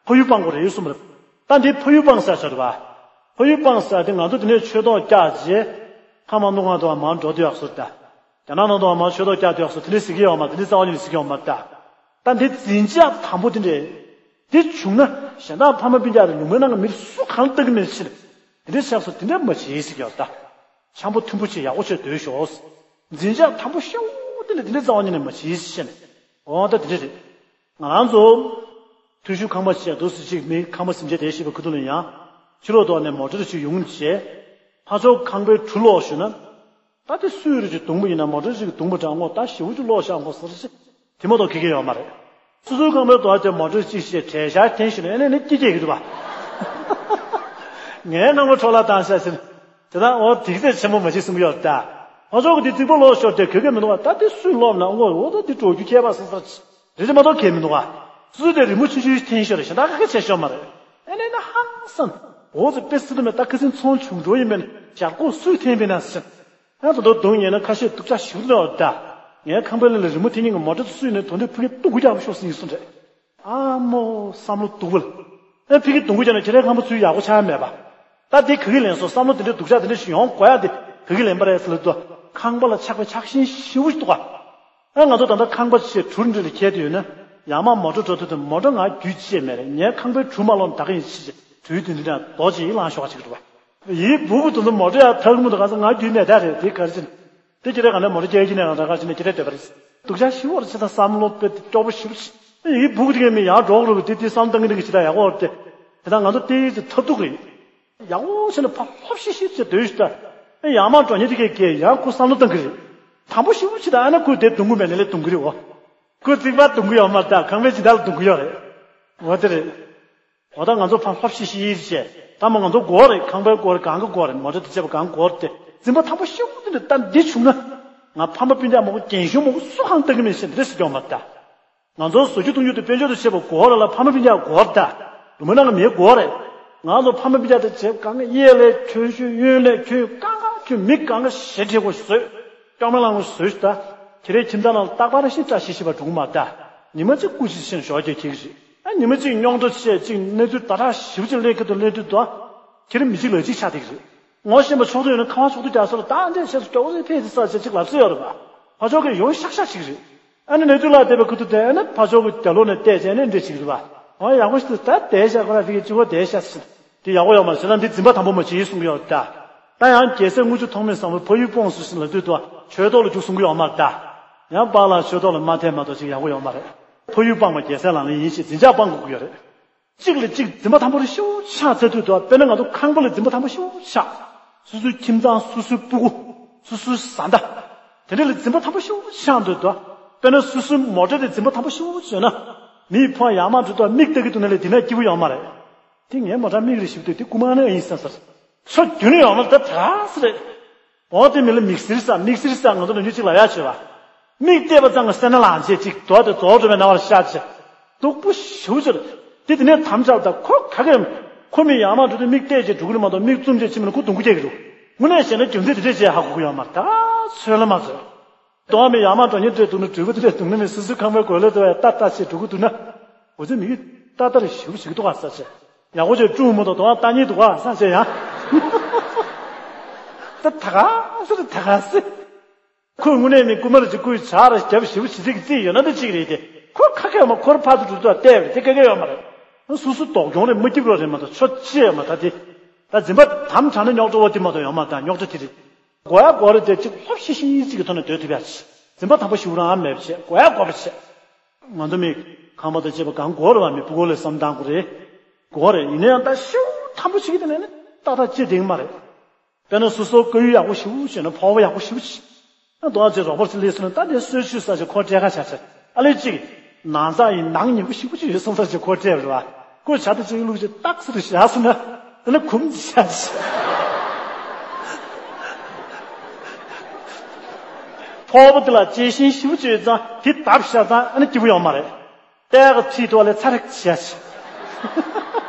ཕ་ཡུལ་སྤང་དགོས་རེད་གསུངས་པ་རེད། ད་འདི་ཕ་ཡུལ་སྤང་ས་ཆ་རེད་བ། ཕ་ཡུལ་སྤང་ས་དེ་ང་ཚོ་དེ་ནས་ཆོས་ཐོག་བཀྱག་རྗེས། ཁ་མ་ནུ་ང་དུ་མར་འགྲོ་དུས་ཡག་སོ་རེད་ད། རྒྱ་ནག་ནང་དུ་མར་ཆོས་ཐོག་བཀྱག་དུས་ཡག་སོ་དེ་འདྲ་ཟེར་གི་ཡོད་མ་དེ་འདྲ་རྩ་བ་ཉིད་ནས་ཟེར་གི་ཡོད་མ་རེད་ད། ད་འདི་འཛིན་ཆགས་དང་པོ་དེ་འདྲས། དེ་བྱུང་ན་གཞན་དག་ཕ་མ་སྤུན་ཀྱག་དང་ལུང་པའི་ནང་གི་མིར་སུ་གང་ལྟ་གི་མེད་ཕྱིར། དེ་འདྲའི་ཆགས་སོ་དེ་འདྲ་མ་བྱེད་ཟེར་གྱི་ཡོད་ད། འཆམ་པོ་མཐུན་པོ་བྱེད་ཡག་པོ་བྱས་སྡོད་ཤོག་འཛིན་ཆགས་དང་པོ་ཤོག་དེ་ལས་དེ་འདྲའི་རྩ་བ་ཉིད་ནས་མ་བྱེད་ཟེར་བཤད་ནས། འོ་ད་དེ་འདྲ་རེད། ང་རང་ཚོ། ཐུ་ཤུ་ཁང་པ་བྱས་འདུག་ཟེར་ཅིག་མི་ཁང་པ་སིམ་ཆས་དེ་ཤེས་པའི་ཁུ་ཐུ་ལ་ཡང་། ཕྱི་ལོགས་ཐོག་ནས་མོ་ཊ་ཞིག་ཡོང་བྱས། ཕ་ཚོ་ཁང་པའི་གྲུ་ལོག་ཞུ་ན། ད་དེ་སུས་རེ་ཅིག་དུང་པོ་ཡིན་ན་མོ་ཊ་ཞིག་གི་དུང་པོ་དྲངས་ངོ་ད་ཞེ་པོ་ཅིག་ལོག་ཤག་ངོ་ཟེར་ཅིག་དེ་མ་གཏོགས་ཁེ་ཁེ་ཡོད་མ་རེད། སོ་སོའི་ཁང་པའི་རྡོ་དེ་མོ་ཊ་གཅིག་བཤད་གྲལ་ཤར་འཐེན་ཞིག་ནས་ཨ་ནི་ནི་སྐྱིད་སྐྱིད་གི་འདུག་བ། ངའི་ནང་མ་འཕྲོ་བརླག་བཏང་ཤག་ཟེར། དེ་དག་འོ་དེ་ཚད་ཆེན་པོ་མ་བྱེད་གསུང་གི་ཡོད་ད། ཁོ་ཚོ་གི་དེ་རྩིག་པ་ལོག་ཤོར་དེ་ཁེ་ཁེ་མི་འདུག་བ། ད་དེ་སུས་ལོག་ན་འོ་འོ་ད་དེ་འགྲོ་རྒྱུ་ཁྱད་པར་སོང་ས་རེད་དེ་མ་གཏོགས་ཁེ་མི་འདུག་བ། སུ་དེ་རི་མོ་ཆུང་ཆུང་འཐེན་ཤོར་རེད་ཤག་ད་ཁ་ཁ་བྱས་ཤོར་མ་རེད། ཨ་ནི་ན་ཧང་སང་། འོ་ཚོ་དཔེ་སྲིད་དུ་མེད་ད་ཁ་སེང་ཚོང་བྱུང་འགྲོ་ཡིན་མིན་ཞག་ཁོ་སུས་འཐེན་པས་ན་ཟེར། ཨ་ད་དུང་དུང་ཉལ་ན་ཁ་ཤས་སྡུག་ཅག་ཞིག་ལོག་ད། ངའི་ཁང་པའི་ལ་ལ་རི་མོ་འཐེན་མཁན་གྱི་མོ་ཊ་དེ་སུས་ནས་དོན་དུ་ཕ་གི་སྡུག་གུ་རྒྱག་པ་ཤོག་ཟིན་ཡིན་གསུངས་རེད། ཨ་མོ་བསམ་བློ་སྡུག་པ་ལ། ཨ་ཕ་གི་སྡུག་གུ་རྒྱག་ན་ཁྱེད་རའི་ཁང་པ་ཚུར་ཡག་པོ་ཆགས་མེད་པ། ད་དེ་ག་གི་ལན་སོང་བསམ་བློ་དེ་འདྲའི་སྡུག་ཅག་དེ་འདྲ་ཞིག་ཡོང་དགོས་ཡ་དེ་ག་གི་ལན་པ་རེད་ཟེར་ལབ་དུས་ཁང་པ་ལ་ཆགས་པའི་ཆགས་ཞེན་ཞེ་པོ་ཞིག་འདུག་ག་ཨ་ང་ཚོ་ད་ལྟ་ཁང་པ་ཆེ་གྲུ་འདྲ་ལ་ཁྱེར་དུ་ཡོད་ན། ཡར་མར་མོ་ཊ་འགྲོ་དུས་དུ་མོ་ཊ་ང་རྒྱུས་ཅི་ཡང་མེད་རེད། ངའི་ཁང་པའི་གྲུ་མ་ལོངས་ད་ག་ཡིན་ཕྱིན་ཆད་གྲུའི་མདུན་དེ་ནས་རྡོ་ཅིག་ཡིད་ལངས་ཤོག་ག་ཅིག་རེད་བ། ཡིན་སྦུག་གུ་དུ་ཚོ་མོ་ཊ་ཡར་ཐག་མུ་དུ་ག་ས་ང་རྒྱུས་མེད་ད་རེད་དེ་ག་རེ་ཟེར་ན། དེ་ཁྱེད་རས་ག་ནས་མོ་ཊ་སྐྱེལ་གྱི་ནས་རང་ད་ག་ཅི་ནས་ཁྱེད་རས་འདོད་པ་རེད། སྡུག་ཅག་ཞིག་བར་ཆེ་ད་བསམ་བློ་དཔེ་དེ་སྐྱོ་པོ་ཞིག་ཡིན་སྦུག་གུ་དེ་གས་མི་ཡར་འགྲོ་དགོས་རེད་དེ་དེ་བསམ་བཏང་གི་འདུག་གི་ཅི་ད་ཡག་པོ་རེད་དེ། དེ་ད་ང་ཚོ་ལྟེ་བའི་ཅིག་ཐབས་སྡུག་རེད། ཡག་པོ་བྱས་ནས་ཕར་ལྷོབ་ཤིག་ཤིག་བྱས་སྡོད་ཤིག་ད། ཨེ་ཡར་མར་འགྲོ་མཁན་དེ་གས་ཀྱིས་ཡང་ཁོ་བསམ་བློ་བཏང་གི་རེད། དང་པོ་ཞིབ་པོ་བྱས་ད་ཨ་ན་ཁོས་དེ་རྡུང་གི་མེད་ནས་ལས་རྡུང་གི་རེད་འོ། ཁོས་རྩིག་པ་རྡུང་གི་ཡོད་མ་རེད་ད་ཁང་པའི་ཇི་ལྟར་རྡུང་གི་ཡོད་རེད། འོ་དེ་རེད། འོ་ད་ང་ཚོ་ཕར་ལྷོབ་ཤིག་ཤིག་ཡིན་བྱས་ད་མ་ང་ཚོ་དགོས་རེད་ཁང་པའི་སྐོར་གང་གི་དགོས་རེད་མོ་ཊ་དེ་བྱས་པ་གང་དགོས་རེད་དེ་འཛིན་པ་དང་པོ་ཞིབ་པོ་དེ་འདྲ་ད་འདི་བྱུང་ན། ང་ཕ་མ་སྤུན་ཀྱག་མང་པོ་རྒན་གཞོན་མང་པོ་སུ་གང་ལྟ་གི་མིན་ཞེས་འདི་འདྲ་ཟེར་གྱི་ཡོད་མ་རེད་ད། ང་ཚོ་བཟོ་རྒྱུ་གཏོང་རྒྱུ་དེ་དཔལ་འབྱོར་དང་བྱེད་པ་དགོས་རེད་ལ་ཕ་མ་སྤུན་ཀྱག་དགོས་རེད་ད། ལུང་པའི་ནང་གི་མི་དགོས་རེད། ང་ཚོ་ཕ་མ་སྤུན་ཀྱག་དེ་བྱེད་གང་ག་གཡས་ལས་ཁྱོད་ཤོད་གཡོན་ལས་ཁྱོད་གང་ག་ཁྱོད་མི་གང་ག་ཞེ་དྲེ་གོ་བཟོས། སྐྱོ་མ་ལང་གོ་བཟོས་ཤིག་ད། ཁྱེད་རའི་ཁྱིམ་ཚང་ནང་ལ་རྟག་པར་ཤི་བཀྲ་ཤིས་ཤི་བ་འགྲོ་གི་མ་རེད་ད། ཉི་མ་གཅིག་སྐུ་ཞིག་ཕྱིན་ཞོགས་ཀྱི་ཁྱེད་ཀྱི་རེད། ཨ་ཉི་མ་གཅིག་རྙོག་དྲ་བཤད་གཅིག་གནས་ཚུལ་ད་དྲག་ཞིབ་ཅིག་ལས་ཁྱེད་དུ་ལས་དུས་དོ། ཁྱེད་རི་མི་གཅིག་ལ་གཅིག་ཆགས་བསྡད་ཀྱི་རེད། ངོ་ཤེས་པ་ཕྱོགས་དུས་ཡོད་ན་ཁ་བ་ཕྱོགས་དུས་རྒྱ་སོར་ད་འདྲས་བྱས་སུ་སྐྱོ་བོ་ཕེ་ཚི་ས་ཆ་གཅིག་ལབ་སྲོལ་ཡོད་རེད་པ། ཕ་ཕྱོགས་ཀྱི་ཡོང་ཤག་ཤག་ཅིག་རེད། ཨ་ནི་ནས་དུས་ལ་བལྟས་པའི་ཁུ་ཐུ་དེ་ཨ་ནི་ཕ་ཕྱོགས་ཀྱི་རྒྱ་ལོ་ནས་བལྟས་བྱས་ནས་འདྲས་ཅིག་རེད་པ། ཨོ་ཡག་པོ་ཞིག་ཏུ་ད་བསྡད་ཤག་ཁོ་ར་ཕི་གི་གཅིག་པོ་བསྡད་ཤག་ཟེར། དེ་ཡག་པོ་ཡོད་མ་རེད་ཟེར་ན་འདི་འཛིན་པ་དམ་པོ་མ་བྱེད་གསུང་གི་ཡོད་ད། ད་ཡང་རྒྱལ་སྲས་དངུལ་ཆུ་ཐོགས་མེད་བཟང་པོའི་ཕ་ཡུལ་སྤོངས་སུ་ཕྱིན་ལབ་དུས་དུ་ཆོས་ཐོག་ལ་རྒྱུགས་གསུང་གི་ཡོད་མ་རེད་ད། ཡང་པཱ་ལགས་ཆོས་ཐོག་ལ་མ་ཐེ་མ་གཏོགས་ཅིག་ཡག་པོ་ཡོད་མ་རེད། ཕ་ཡུལ་སྤངས་པ་རྒྱལ་སྲས་ལག་ལེན་ཡིན་ཞེས་འཛིན་ཆགས་སྤང་དགོས་ཀྱི་ཡོད་རེད། གཅིག་ལ་གཅིག་འཛིན་པ་དམ་པོ་རེ་ཞུ་ཆགས་ཚེ་དུས་དུ་དཔེར་ན་ང་ཚོ་ཁང་པ་ལ་འཛིན་པ་དམ་པོ་ཞུ་ཆགས། སོ་སོའི་ཁྱིམ་ཚང་སོ་སོའི་སྤུ་གུ། སོ་སོའི་བཟའ་ཟླ། དེ་འདྲ་ལ་འཛིན་པ་དམ་པོ་ཞུ་ཆགས་འདོད་དུ། དཔེར་ན་སོ་སོའི་མོ་ཊ་དེ་འཛིན་པ་དམ་པོ་ཞུ་བྱས་ན། མིའི་ཕོ་ཡར་མར་འགྲོ་དུས་མིག་ལྟ་གི་འདུག་ན་ལས་དེ་ན་སྐྱིད་པོ་ཡོད་མ་རེད། དེ་ངའི་མོ་ཊ་མིག་རེ་ཞིབ་དུས་དེ་རྐུ་མ་ནི་ཨེ་ཡིན་བསམ་ཟེར། ཆོ་རྒྱུན་ནས་ཡོད་མ་རེད་ད་ག་ཟེ་རེད། འོ་དེ་མི་ལ་མིག་སེར་ས་མིག་སེར་ས་ང་ཚོ་ལ་ཉུ་གཅིག་ལ་ཡ་བྱོས་པ། མིག་བལྟས་པ་ཙམ་གྱིས་སེར་སྣ་ལངས་བྱས་ཅིག་རྡོ་དེ་རྫོགས་འགྲོ་བའི་སྣང་བར་ཤར་བྱས། སྡུག་པོ་ཞེ་པོ་ཅིག་རེད། དེ་དེ་ནས་དམ་བཅའ་ད་ཁོ་ག་གེ། ཁོ་མི་ཡར་མར་འགྲོ་དུས་མིག་བལྟས་བྱས་འགྲོ་གི་རེད་མ་གཏོགས་མིག་བཙུམ་བྱས་ཕྱིན་མིན་ན་ཁོ་སྡུག་པོ་སྐྱེ་གི་འདུག་དངོས་གནས་བཤད་ན་རྒྱུ་མཚན་དེ་འདྲས་བྱས་ཧ་གོ་གི་ཡོད་མ་རེད་ད་ཚོད་ལ་མ་ཚོད། གདོང་མི་ཡར་མར་འགྲོ་ཉིན་དེ་འདུག་ན་འགྲུལ་པ་དེ་འདྲས་འདུག་ན་མི་སོ་སོའི་ཁང་པའི་སྒོ་ལས་དེ་བས་ཏག་ཏག་བྱས་འགྲོ་གི་འདུག་ན། འོ་ཚོད་མི་གི་ཏག་ཏག་རེ་ཞེ་པོ་ཞིག་འདུག་ག་ས་ཆེ། ཡག་པོ་བྱས་ཀྲུང་མོ་དང་དོ་བ་ལྟ་ཉེས་འདུག་ག་ས་ཆེ་ཡང་། ད་ད་ག་ཟེར་ད་ག་ཟེར། ཁོས་དངོས་གནས་ནི་རྐུན་མ་རེ་ཅིག་རྐུས་ཇག་རེ་རྒྱབ་ཞེ་པོ་ཞེ་ཚིག་གི་རྩིས་ཡོད་ན་འདི་གཅིག་རེད་དེ། ཁོ་ཁ་ཁ་ཡོད་མ་ཁོར་ཕར་ཚུར་འགྲོ་དུས་བལྟས་པས་དེ་ཀ་ཀ་ཡོད་མ་རེད། སོ་སོ་ལྡོག་གྱོང་རེད་མ་སྐྱིད་པོ་རེད་མ་གཏོགས་ཆོ་ཅི་ཡོད་མ་ད་དེ། ད་འཛིན་པ་དམ་དྲགས་ན་རྙོག་དྲ་བོ་དེ་མ་གཏོགས་ཡོད་མ་ད་རྙོག་དྲ་དེ་རེད། དགོས་ཡ་དགོས་རེད་དེ་གཅིག་ལྷོབ་ཤིག་ཤིག་གཅིག་གི་ཐོག་ནས་སྡོད་ཐུབ་ཡ་ཆེ། འཛིན་པ་དམ་པོ་ཞིག་རང་མེད་པ་བྱས་དགོས་ཡ་དགོས་པ་བྱས། ང་ཚོ་མི་ཁང་པ་དང་བཅས་པ་གང་དགོས་རེད་བ་མི་སྤུ་གུ་ལས་བསམ་བཏང་དགོས་རེད། དགོས་རེད་ཡིན་ན་ཡང་ད་ཤིའུ་དམ་པོ་བྱེད་ཀྱི་དེ་ནས་ནི་ཏག་ཏག་ཅི་དེང་མ་རེད། དཔེར་ན་སོ་སོ་དཀར་ཡོལ་ཡག་པོ་ཞེ་པོ་བྱས་ན་ཕོར་པ་ཡག་པོ་ཞེ་པོ་བྱས། ཨ་རྡོ་ཨ་ཅེ་རོགས་པར་ཅི་ལས་སོང་ན་ད་དེ་གསོལ་མཆོད་ས་ཆ་ཁོ་སྤྲད་ཁ་བྱ་ཆ་ཨ་ལས་ཅིག་ནང་ས་ཡིན་ནང་ཉེ་པོ་ཞེ་པོ་ཅིག་ཡོད་སོང་ས་ཆ་ཁོ་སྤྲད་རེད་བ་ཁོས་བྱ་དེ་ཅིག་བླུགས་ཅིག་ཏག་སེ་རུ་བཞག་སོང་ན་དེ་ན་གུམ་ཅི་བྱ་ཅི། ཕོར་པ་དེ་ལ་གཅེས་ཤིང་ཞེ་པོ་ཅིག་ཡོད་ཙང་དེ་བརྡབས་བཞག་ཙང་ཨ་ནི་སྐྱིད་པོ་ཡོང་མ་རེད། ལྟས་ཀ་ཚིག་ཐོག་ལས་ཚ་རེག་བྱས་ཤིང་།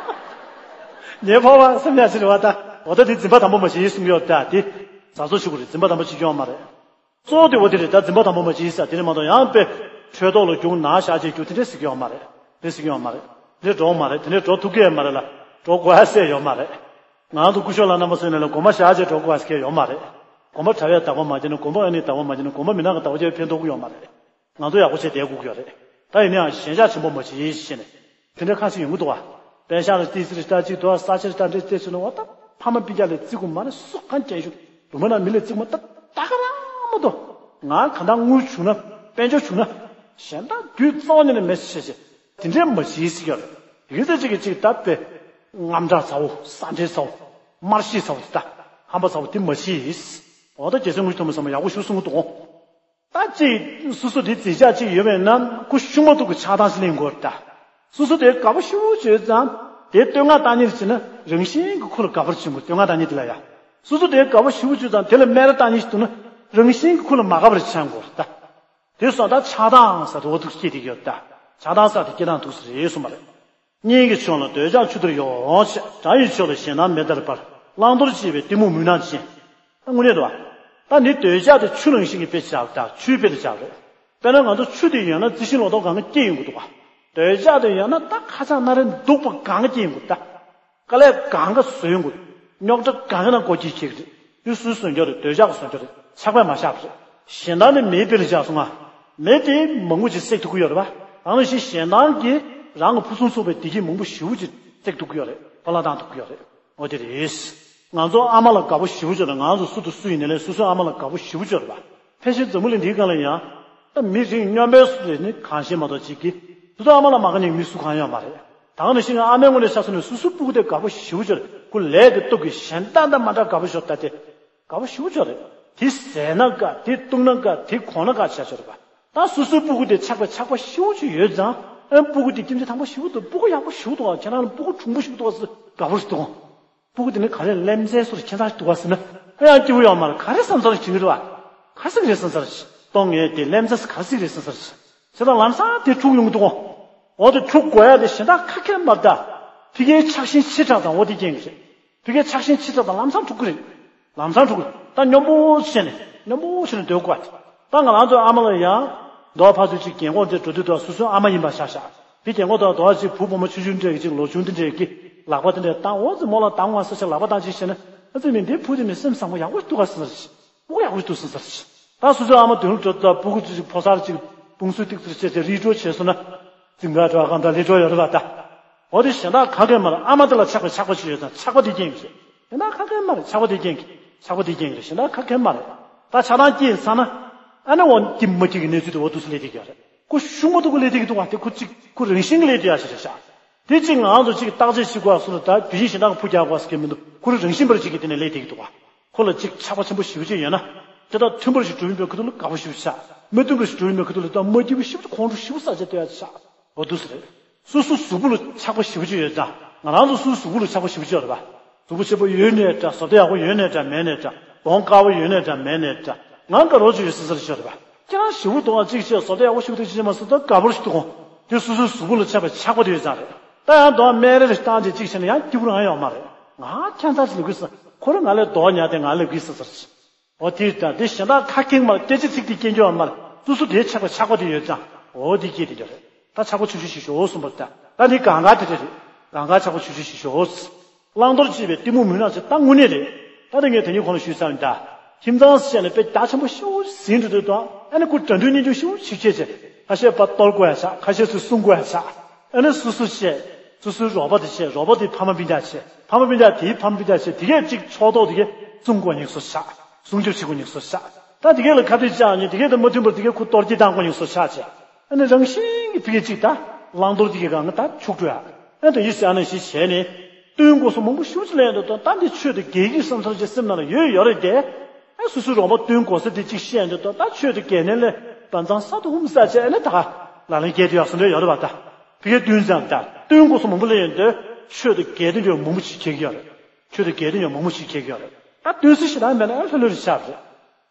ཉེ་ཕོ་བ་སེམས་ཡག་ཞིག་རེད་བ་ད། འོ་ད་དེ་འཛིན་པ་དམ་པོ་མ་བྱེད་གསུང་ཡོད་ད་དེ། ཟ་ཟོ་ཆུ་གུ་རེད་འཛིན་པ་དམ་པོ་བྱེད་ཀྱི་ཡོད་མ་རེད། གཙོ་བོ་དེ་འོ་དེ་རེད་ད་འཛིན་པ་དམ་པོ་མ་བྱེད་ས་དེ་རེད་མ་གཏོགས་ཡང་དཔེ། ཁྲོད་ཐོག་ལ་རྒྱུག་ན་བཞག་ཅེས་རྒྱུག་དེ་འདྲས་ཟེར་གྱི་ཡོད་མ་རེད། དེ་ཟེར་གྱི་ཡོད་མ་རེད། དེ་འདྲས་འགྲོ་མ་རེད་དེ་འདྲས་འགྲོ་ཐུབ་ཀྱི་ཡོད་མ་རེད་ལ། འགྲོ་དགོས་ཡ་སེ་ཡོད་མ་རེད། ང་ཚོ་སྐུ་ཞབས་ལ་རྣམ་པ་སོན་ནས་ལ་དགོན་པ་བཞག་ཅེས་འགྲོ་དགོས་ཡ་ཟེར་གྱི་ཡོད་མ་རེད། དགོན་པ་གྲྭ་བའི་བདག་པོ་མ་བྱས་ན་དགོན་པ་ཨ་ནི་བདག་པོ་མ་བྱས་ན་དགོན་པ་མི་ནག་གི་བདག་པོ་བྱས་ཕན་ཐོགས་ཀྱི་ཡོད་མ་རེད། ང་ཚོ་ཡག་པོ་བྱས་བསྡད་དགོས་ཀྱི་ཡོད་རེད། ད་ཡིན་ན་ཡང་ཞེན་ཆགས་ཆེན་པོ་མ་བྱེད་ཞེས་ནས། དེ་འདྲ་ཁ་ཤས་ཡོང་གི་འདུག་བ། པེན་ཤག་ལ་ཏི་སི་རི་ལྟ་གཅིག་འདུག་བ་ས་ཆ་ལ་ལྟ་འདྲེ་བལྟས་བྱུང་ན་འོ་ད་ཕ་མ་སྤུན་ཀྱག་ལས་བརྩི་དགོས་མ་རེད་སུ་གང་སྐྱེན་ཤོག་རུ་མ་ན་མི་ལས་བརྩི་དགོས་མ་ད་ད་ག་རང་མ་གཏོགས། ང་གང་ལྟར་དངུལ་བྱུང་ན་དཔལ་འབྱོར་བྱུང་ན་གཞན་དག་རྒྱུད་གཙང་བ་ཉིད་ནས་མེད་ཟེར་བྱས་དེ་འདྲའི་མ་བྱེད་ཟེར་གྱི་ཡོད་རེད། ཡིག་ཚད་གཅིག་གིས་གཅིག་ད་དཔེ། རྔམ་དྲག་ཚ་བོ་ས་འདྲེ་ཚ་བོ། དམར་ཤེད་ཚ་བོ་དེ་ད་ཧམ་པ་ཚ་བོ་དེ་མ་བྱེད། འོ་ད་རྒྱལ་སྲས་དངུལ་ཆུ་ཐོགས་མེད་བཟང་པོ་ཡག་པོ་ཞུ་གསུང་གི་འདུག་ད་ཅིག་སོ་སོ་དེ་རྩིས་ཆག་ཅིག་ཡོད་པས་ན་ཁོ་ཤུགས་མ་ཐུག་གི་ཆགས་སྡང་ཞིག་ལེན་དགོས་རེད་ད། སོ་སོ་དེ་དགའ་པོ་ཞེ་པོ་ཅིག་ཡོད་ཙང་དེ་བསྟོད་བསྔགས་བཏང་ཉེས་བྱས་ན་རང་བཞིན་གྱིས་ཁོ་ལ་དགའ་པོ་བྱེད་དགོས་བསྟོད་བསྔགས་བཏང་ཉེས་དེ་ལ་ཡ། སོ་སོ་དེ་དགའ་པོ་ཞེ་པོ་ཅིག་ཡོད་ཙང་དེ་ལ་སྨད་ར་བཏང་ཉེས་ཤིག་འདུག་ན་རང་བཞིན་གྱིས་ཁོ་ལ་མ་དགའ་བ་རེ་བྱེད་དགོས་རེད་ད། དེ་སོང་ད་ཆགས་སྡང་ཟེར་དེ་འོ་ཐུག་སྐྱེས་དེ་ཡོད་ད། ཆགས་སྡང་ཟེར་དེ་སྐྱེ་སྟངས་ཐུག་ས་རེད་གསུངས་པ་རེད། གཉེན་གྱི་ཕྱོགས་ལ་འདོད་ཆགས་ཆུ་གཏེར་ཡོངས་ཆད། དགྲ་ཡི་ཕྱོགས་ལ་ཞེད་སྣང་མེ་ལྟར་འབར། བླང་དོར་གཅེས་པའི་གཏི་མུག་མུན་ནག་ཅན། ད་དངོས་གནས་འདུག་བ། ད་འདི་འདོད་ཆགས་དེ་ཆུ་ནང་བཞིན་གྱི་དཔེ་བྱ་བ་དང་ཆུའི་དཔེ་དེ་བྱ་བ་རེད། དཔེར་ན་ང་ཚོ་ཆུ་དེ་ཡོད་ན་རྩི་ཤིང་ལོ་ཏོག་གང་ག་སྐྱེ་ཡོང་གི་འདུག་བ། འདོད་ཆགས་དེ་ཡོད་ན་ད་ཁ་ཆག་སྣ་རལ་སྡུག་པ་གང་ག་སྐྱེ་ཡོང་གི་འདུག་ད། དཀའ་ལས་གང་ག་བཟོ་ཡོང་གི་འདུག་རྙོག་དྲ་གང་ག་ན་སྒོ་འབྱེད་བྱེད་ཀྱི་རེད། དེ་སུའི་བཟོ་འཇོག་རེད་འདོད་ཆགས་ཀྱི་བཟོ་འཇོག་རེད་ཆགས་པས་མ་བཞག་པ་རེད། ཞེ་སྡང་ནི་མེའི་དཔེ་ལ་བཞག་སོང་ང་། མེ་དེ་མང་པོ་ཅིག་བསྲེག་ཐུབ་ཀྱི་ཡོད་རེད་པ། གང་ལ་ཞིག་ཞེ་སྡང་གིས་རང་གི་ཕུན་སུམ་ཚོགས་པའི་བདེ་སྐྱིད་མང་པོ་ཞེ་པོ་ཅིག་བསྲེག་ཐུབ་ཀྱི་ཡོད་རེད་བ་ལང་བཏང་ཐུབ་ཀྱི་ཡོད་རེད། འོ་དེ་རེད། ང་ཚོ་ཨ་མ་ལ་དགའ་པོ་ཞེ་པོ་ཅིག་ཡོད་རེད་ང་ཚོ་སུ་དང་སུ་ཡིན་ནའི་ལས་སོ་སོའི་ཨ་མ་ལ་དགའ་པོ་ཞེ་པོ་ཅིག་ཡོད་རེད་པ། ཕལ་ཆེར་འཛམ་བུ་གླིང་འདིའི་སྒང་ལ་ཡང་། ད་མི་རིགས་སྨྱོན་པའི་སུ་རེད་ནི་གང་ཤེས་མ་གཏོགས་ཅིག་གིས། སོ་སོའི་ཨ་མ་ལ་མ་དགའ་མཁན་མི་སུ་གང་ཡོད་མ་རེད། ད་ག་ནང་བཞིན་ཨ་མའི་ངོས་ནས་ཆ་མཚོན་ནས་སོ་སོའི་སྤུ་གུ་དེ་དགའ་པོ་ཞེ་པོ་ཅིག་ཡོད་རེད་ཁོ་ལས་ཀྱི་སྟོབས་ཀྱིས་གཞན་དག་དང་མ་འདྲ་དགའ་པོ་ཞིག་ཡོད་རེད་ད་དེ། དགའ་པོ་ཞེ་པོ་ཅིག་ཡོད་རེད། དེ་ཟས་ན་དགའ་དེ་བཏུང་ན་དགའ་དེ་གོན་ན་དགའ་བྱས་ཡོད་རེད་པ། ད་སོ་སོའི་སྤུ་གུ་དེ་ཆགས་པའི་ཆགས་པ་ཞེ་པོ་ཅིག་ཡོད་ཙང་ཨ་སྤུ་གུ་དེ་སྐྱིད་མཆེད་ཐང་པོ་ཞེ་པོ་འདུག་སྤུ་གུ་ཡག་པོ་ཞེ་པོ་འདུག་ཨ་ཁྱེད་རང་ལ་སྤུ་གུ་གྲུང་པོ་ཞེ་པོ་འདུག་ཨ་ཟེར་དགའ་པོ་ཞིག་འདུག་སྤུ་གུ་དེ་ནི་ག་རེ་ལེམ་རྩལ་སོར་ཁྱེད་རང་འདུག་བ་ཟེར་ན་ཨེ་ཡང་སྐྱིད་པོ་ཡོད་མ་རེད། ག་རེ་བསམ་ཚར་བྱེད་ཀྱི་རེད་བ། ག་རེ་ཟེར་གི་རེད་བསམ་ཚར་གཏོང་ངེས་དེ་ལེམ་རྩལ་ག་རེ་ཟེར་གི་རེད་བསམ་ཚར་ཟེར་ད་ལམ་སང་དེ་འཁྲུག་ཡོང་གི་འདུག་གོ། འོ་དེ་འཁྲུག་དགོས་ཡ་དེ་གཞན་དག་ཁ་ཁྱེར་མ་རེད་ད། ཕི་གའི་ཆགས་ཞེན་ཆེ་དྲགས་དང་འོ་དེ་རྐྱེན་གྱིས་རེད། ཕི་གའི་ཆགས་ཞེན་ཆེ་དྲགས་དང་ལམ་སང་འཁྲུག་གི་རེད། ལམ་སང་འཁྲུག་གི་རེད་ད་སྙོམས་པོ་བྱས་ནས་སྙོམས་པོ་བྱས་ནས་སྡོད་དགོས་པ་དེ། ད་ང་རང་ཚོའི་ཨ་མ་ལ་ཡང་། འདོ་བ་ཕར་ཚུར་ཅིག་རྒན་གོག་འདིར་འགྲོ་དུས་དུ་སོ་སོའི་ཨ་མ་ཡིན་པ་ཤག་ཤག་ཕི་རྒན་གོག་དང་འདོ་བ་ཅིག་བུ་བུ་མོ་ཆུང་ཆུང་འདྲས་ཀྱི་ཅིག་ལོ་ཆུང་འདི་འདྲས་ཀྱི་ལག་པ་འདི་འདྲས་བཏང་འོ་ཙི་མོ་ལ་བཏང་བ་ས་ཆ་ལག་པ་བཏང་ཅིག་བྱས་ན། ཨ་ཙི་མི་འདི་བུ་དེ་མི་སེམས་བཟང་པོ་ཡག་པོ་འདུག་ག་ཟེར་ཟེར་ཅིག་སྤུ་གུ་ཡག་པོ་འདུག་ཟེར་ཟེར་ཅིག་ད་སོ་སོའི་ཨ་མ་དོན་ལུ་འགྲོ་ད་སྤུ་གུ་ཚོ་ཅིག་ཕོ་གསར་ཅིག་བུང་སུ་ཏིག་ཙི་བྱས་ཅིག་རི་ཁྲོད་བྱས་སོང་ན། རྫིང་ཁ་འགྲོ་གང་ད་ལི་ཁྲོད་ཡོད་རེད་པ་ད། འོ་དེ་གཞན་དག་ག་གེ་མ་རེད། ཨ་མ་དེ་ལ་ཆགས་པའི་ཆགས་པ་ཅིག་ཡོད་ཙང་ཆགས་པ་དེ་རྐྱེན་གྱིས་རེད། གཞན་དག་ག་གེ་མ་རེད། ཆགས་པ་དེ་རྐྱེན་གྱིས་ཆགས་པ་དེ་རྐྱེན་གྱིས་རེད། གཞན་དག་ག་གེ་མ་རེད། ད་ཆགས་སྡང་སྐྱེས་ཚར་ན། ཨ་ནི་འོ་སྐྱིད་མ་སྐྱིད་ཀྱི་གནས་ཚུལ་དེ་འོ་འདུག་སེ་སླེབས་བསྡད་ཀྱི་ཡོད་རེད། ཁོ་ཤུགས་མ་ཐུབ་ཀྱི་སླེབས་བསྡད་ཀྱི་འདུག་བ། དེ་ཁོ་གཅིག་ཁོ་རང་བཞིན་གྱི་སླེབས་བསྡད་ཡ་ཞིག་རེད་ཤག་དེ་གཅིག་ང་རང་ཚོ་གཅིག་བརྟག་དཔྱད་བྱེད་དགོས་བསམ་ན་ད་དུས་ཆེན་གཞན་དག་གི་ཕུགས་རྒྱག་དགོས་ཟེར་གྱི་མི་འདུག་ཁོ་རང་རང་བཞིན་པར་གཅིག་གི་དེ་ནས་སླེབས་བསྡད་ཀྱི་འདུག་བ། ཁོ་ལ་གཅིག་ཆགས་པ་ཆེན་པོ་ཞེ་པོ་ཅིག་ཡོད་ན། དེ་དག་མཐུན་པར་ཞིག་འགྲོ་ཡིན་པའི་ཁུལ་དུ་ལ་དགའ་པོ་ཞེ་པོ་ཆགས། མི་མཐུན་པར་ཞིག་འགྲོ་ཡིན་པའི་ཁུལ་དུ་ལ་ད་མ་སྐྱིད་པོ་ཞེ་པོ་ཁོང་ཁྲོ་ཞེ་པོ་ཟ་བྱས་བསྡད་ཡ་ཆགས། འོ་འདུག་སེ་རེད། སོ་སོ་གཟུགས་པོ་ལ་ཆགས་པ་ཞེ་པོ་ཅིག་ཡོད་ཙང་ང་རང་ཚོ་སོ་སོའི་གཟུགས་པོ་ལ་ཆགས་པ་ཞེ་པོ་ཅིག་ཡོད་རེད་པ། གཟུགས་པོ་ཆེན་པོ་ཡོད་ནའི་འདྲ། བཟོ་ལྟ་ཡག་པོ་ཡོད་ནའི་འདྲ་མེད་ནའི་འདྲ། གདོང་དཀར་པོ་ཡོད་ནའི་འདྲ་མེད་ནའི་འདྲ། ང་དགའ་རོགས་ཅིག་ཡོད་ས་ས་རེ་ཤོད་རེད་པ། ཁྱེད་རང་ཞེ་པོ་གདོང་ཅིག་བྱས་བཟོ་ལྟ་ཡག་པོ་ཞེ་པོ་དེ་ཅིག་བྱས་མ་སོང་ད་དགའ་པོ་ཞིག་འདུག་གོ། དེ་སོ་སོའི་གཟུགས་པོ་ལ་ཆགས་པའི་ཆགས་པ་དེ་ཡོད་ཙང་རེད། ད་ཡང་གདོང་སྨན་རེ་རེ་བཏང་བྱས་ཅིག་བྱས་ན་ཡང་སྐྱིད་པོ་རང་ཡོད་མ་རེད། ང་ཁྱད་མཚར་ཅིག་ལབ་དགོས་ས། ཁོ་རང་ང་ལས་མདོག་ཉག་དེ་ང་ལབ་དགོས་ས་ས་རེད། འོ་དེ་ད་དེ་གཞན་དག་ཁ་སྐྱེངས་མ་རེད། སྐད་ཆ་ཚིག་དེ་སྐྱེ་རྒྱུ་ཡོད་མ་རེད། སོ་སོ་དེའི་ཆགས་པ་ཆགས་པ་དེ་ཡོད་ཙང་འོ་དེ་སྐྱེས་དེ་འདྲ་རེད། ད་ཆགས་པ་ཆུང་ཆུང་ཞིག་ཞོག་གསུངས་པ་ད། ད་འདི་གང་ག་དེ་འདྲ་རེད། གང་ག་ཆགས་པ་ཆུང་ཆུང་ཞིག་ཞོག་བླང་དོར་བཅས་པའི་གཏི་མུག་མུན་ནག་ཅན་ད་དངོས་གནས་རེད། ད་དེ་ངས་དེ་ཉིད་གོང་ལ་ཞུས་ཚར་ཡིན་ད། ཁྱིམ་ཚང་བཤད་ནས་དཔེ་རྒྱ་ཆེན་པོ་ཤོག་ཟིན་འགྲོ་དུས་དང་ཨ་ནི་ཁོ་དགྲ་འདུལ་གཉེན་སྐྱོང་ཤོག་ཞིག་བྱས་བྱས། ཁ་ཤས་པ་གཏོར་དགོས་ཡ་ཆགས། ཁ་ཤས་ཚོས་སྲུང་དགོས་ཡ་ཆགས། ཨ་ནི་སོ་སོ་བཤད། སོ་སོའི་རོགས་པ་དེ་བཤད། རོགས་པ་དེའི་ཕ་མ་སྤུན་ཀྱག་བཤད། ཕ་མ་སྤུན་ཀྱག་དེའི་ཕ་མ་སྤུན་ཀྱག་བཤད། དེ་གས་གཅིག་ཕྱོགས་གཏོགས་དེ་གས་སྲུང་དགོས་ཉེག་སོ་ཆགས། སྲུང་སྐྱོབ་བྱེད་དགོས་ཉེག་སོ་ཆགས། ད་དེ་གས་ལ་ཁ་གཏད་བཅག་ནས་དེ་གས་དང་མ་མཐུན་པར་དེ་གས་ཁོ་གཏོར་སྐྱོན་བཏང་དགོས་ཉེག་སོ་ཆགས་བྱས། ཨ་ནི་རང་བཞིན་གྱིས་ཕ་གི་གཅིག་ད་བླང་དོར་དེ་གས་གང་ག་ད་འཁྱུག་འགྲོ་ཡ། ཨ་ནི་ད་ཡིད་སེ་ཨ་ནི་ཞིག་བྱས་ནས། སྟོན་དགོས་ས་མང་པོ་ཞེ་པོ་ཅིག་སླེབས་འདུག་ད་ད་འདི་ཆོས་དེ་འགལ་གྱི་བསམ་ཚར་ཅིག་སེམས་ནང་ལ་ཡོད་ཡོད་རེད་དེ། ཨ་སོ་སོའི་རོགས་པ་སྟོན་དགོས་ས་དེ་གཅིག་བཤད་འདུག་ད་ད་ཆོས་དེ་འགལ་ནས་ལས་བན་ཚང་ས་དུ་ཧུམ་ས་བྱས་ནས་ད་ལ་ལན་སྐྱེལ་དུ་ཡག་སོ་འདྲ་ཡོད་རེད་པ། ད་ཕ་གི་སྟོན་ཙང་ད་སྟོན་དགོས་ས་མང་པོ་སླེབས་ཡོད་འདུག་ཆོས་དེ་འགལ་དེ་འདྲ་མང་པོ་ཞིག་འཁྱེར་གྱི་ཡོད་རེད། ཆོས་དེ་འགལ་དེ་འདྲ་མང་པོ་ཞིག་འཁྱེར་གྱི་ཡོད་རེད། ད་སྟོན་ས་ཞེ་དྲག་མེད་ན་ཨ་ལྷོད་ལྷོད་རེ་ཆགས་རེད།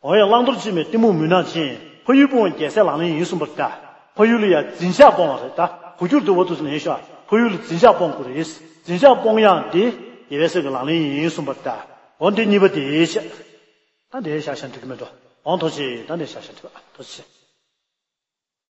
འོ་ཡ་བླང་དོར་བཅས་མའི་གཏི་མུག་མུན་ནག་ཅན། ཕ་ཡུལ་སྤོང་བ་རྒྱལ་སྲས་ལག་ལེན་ཡིན་གསུངས་པ་ལྟར། ཕ་ཡུལ་ལ་ཡ་འཛིན་ཆགས་སྤོང་བ་རེད་ད། གོ་རྒྱུར་འདུག་བ་འདུག་ཟེར་ནས་ཤོག་ཕ་ཡུལ་ལ་འཛིན་ཆགས་སྤོང་དགོས་རེད། འཛིན་ཆགས་སྤོང་ཡག་འདི་རྒྱལ་བའི་སྲས་ཀྱི་ལག་ལེན་ཡིན་གསུངས་པ་ལྟར། འོ་འདི་གཉིས་པ་དེ་བཤད། ད་འདི་བཞག་བཞག་འགྲིག་གི་མེད་འགྲོ། འོང་ཐུགས་རྗེ་ཆེ། ད་འདི་བཞག་བཞག་འགྲིག་ག་ཐུགས་རྗེ་ཆེ།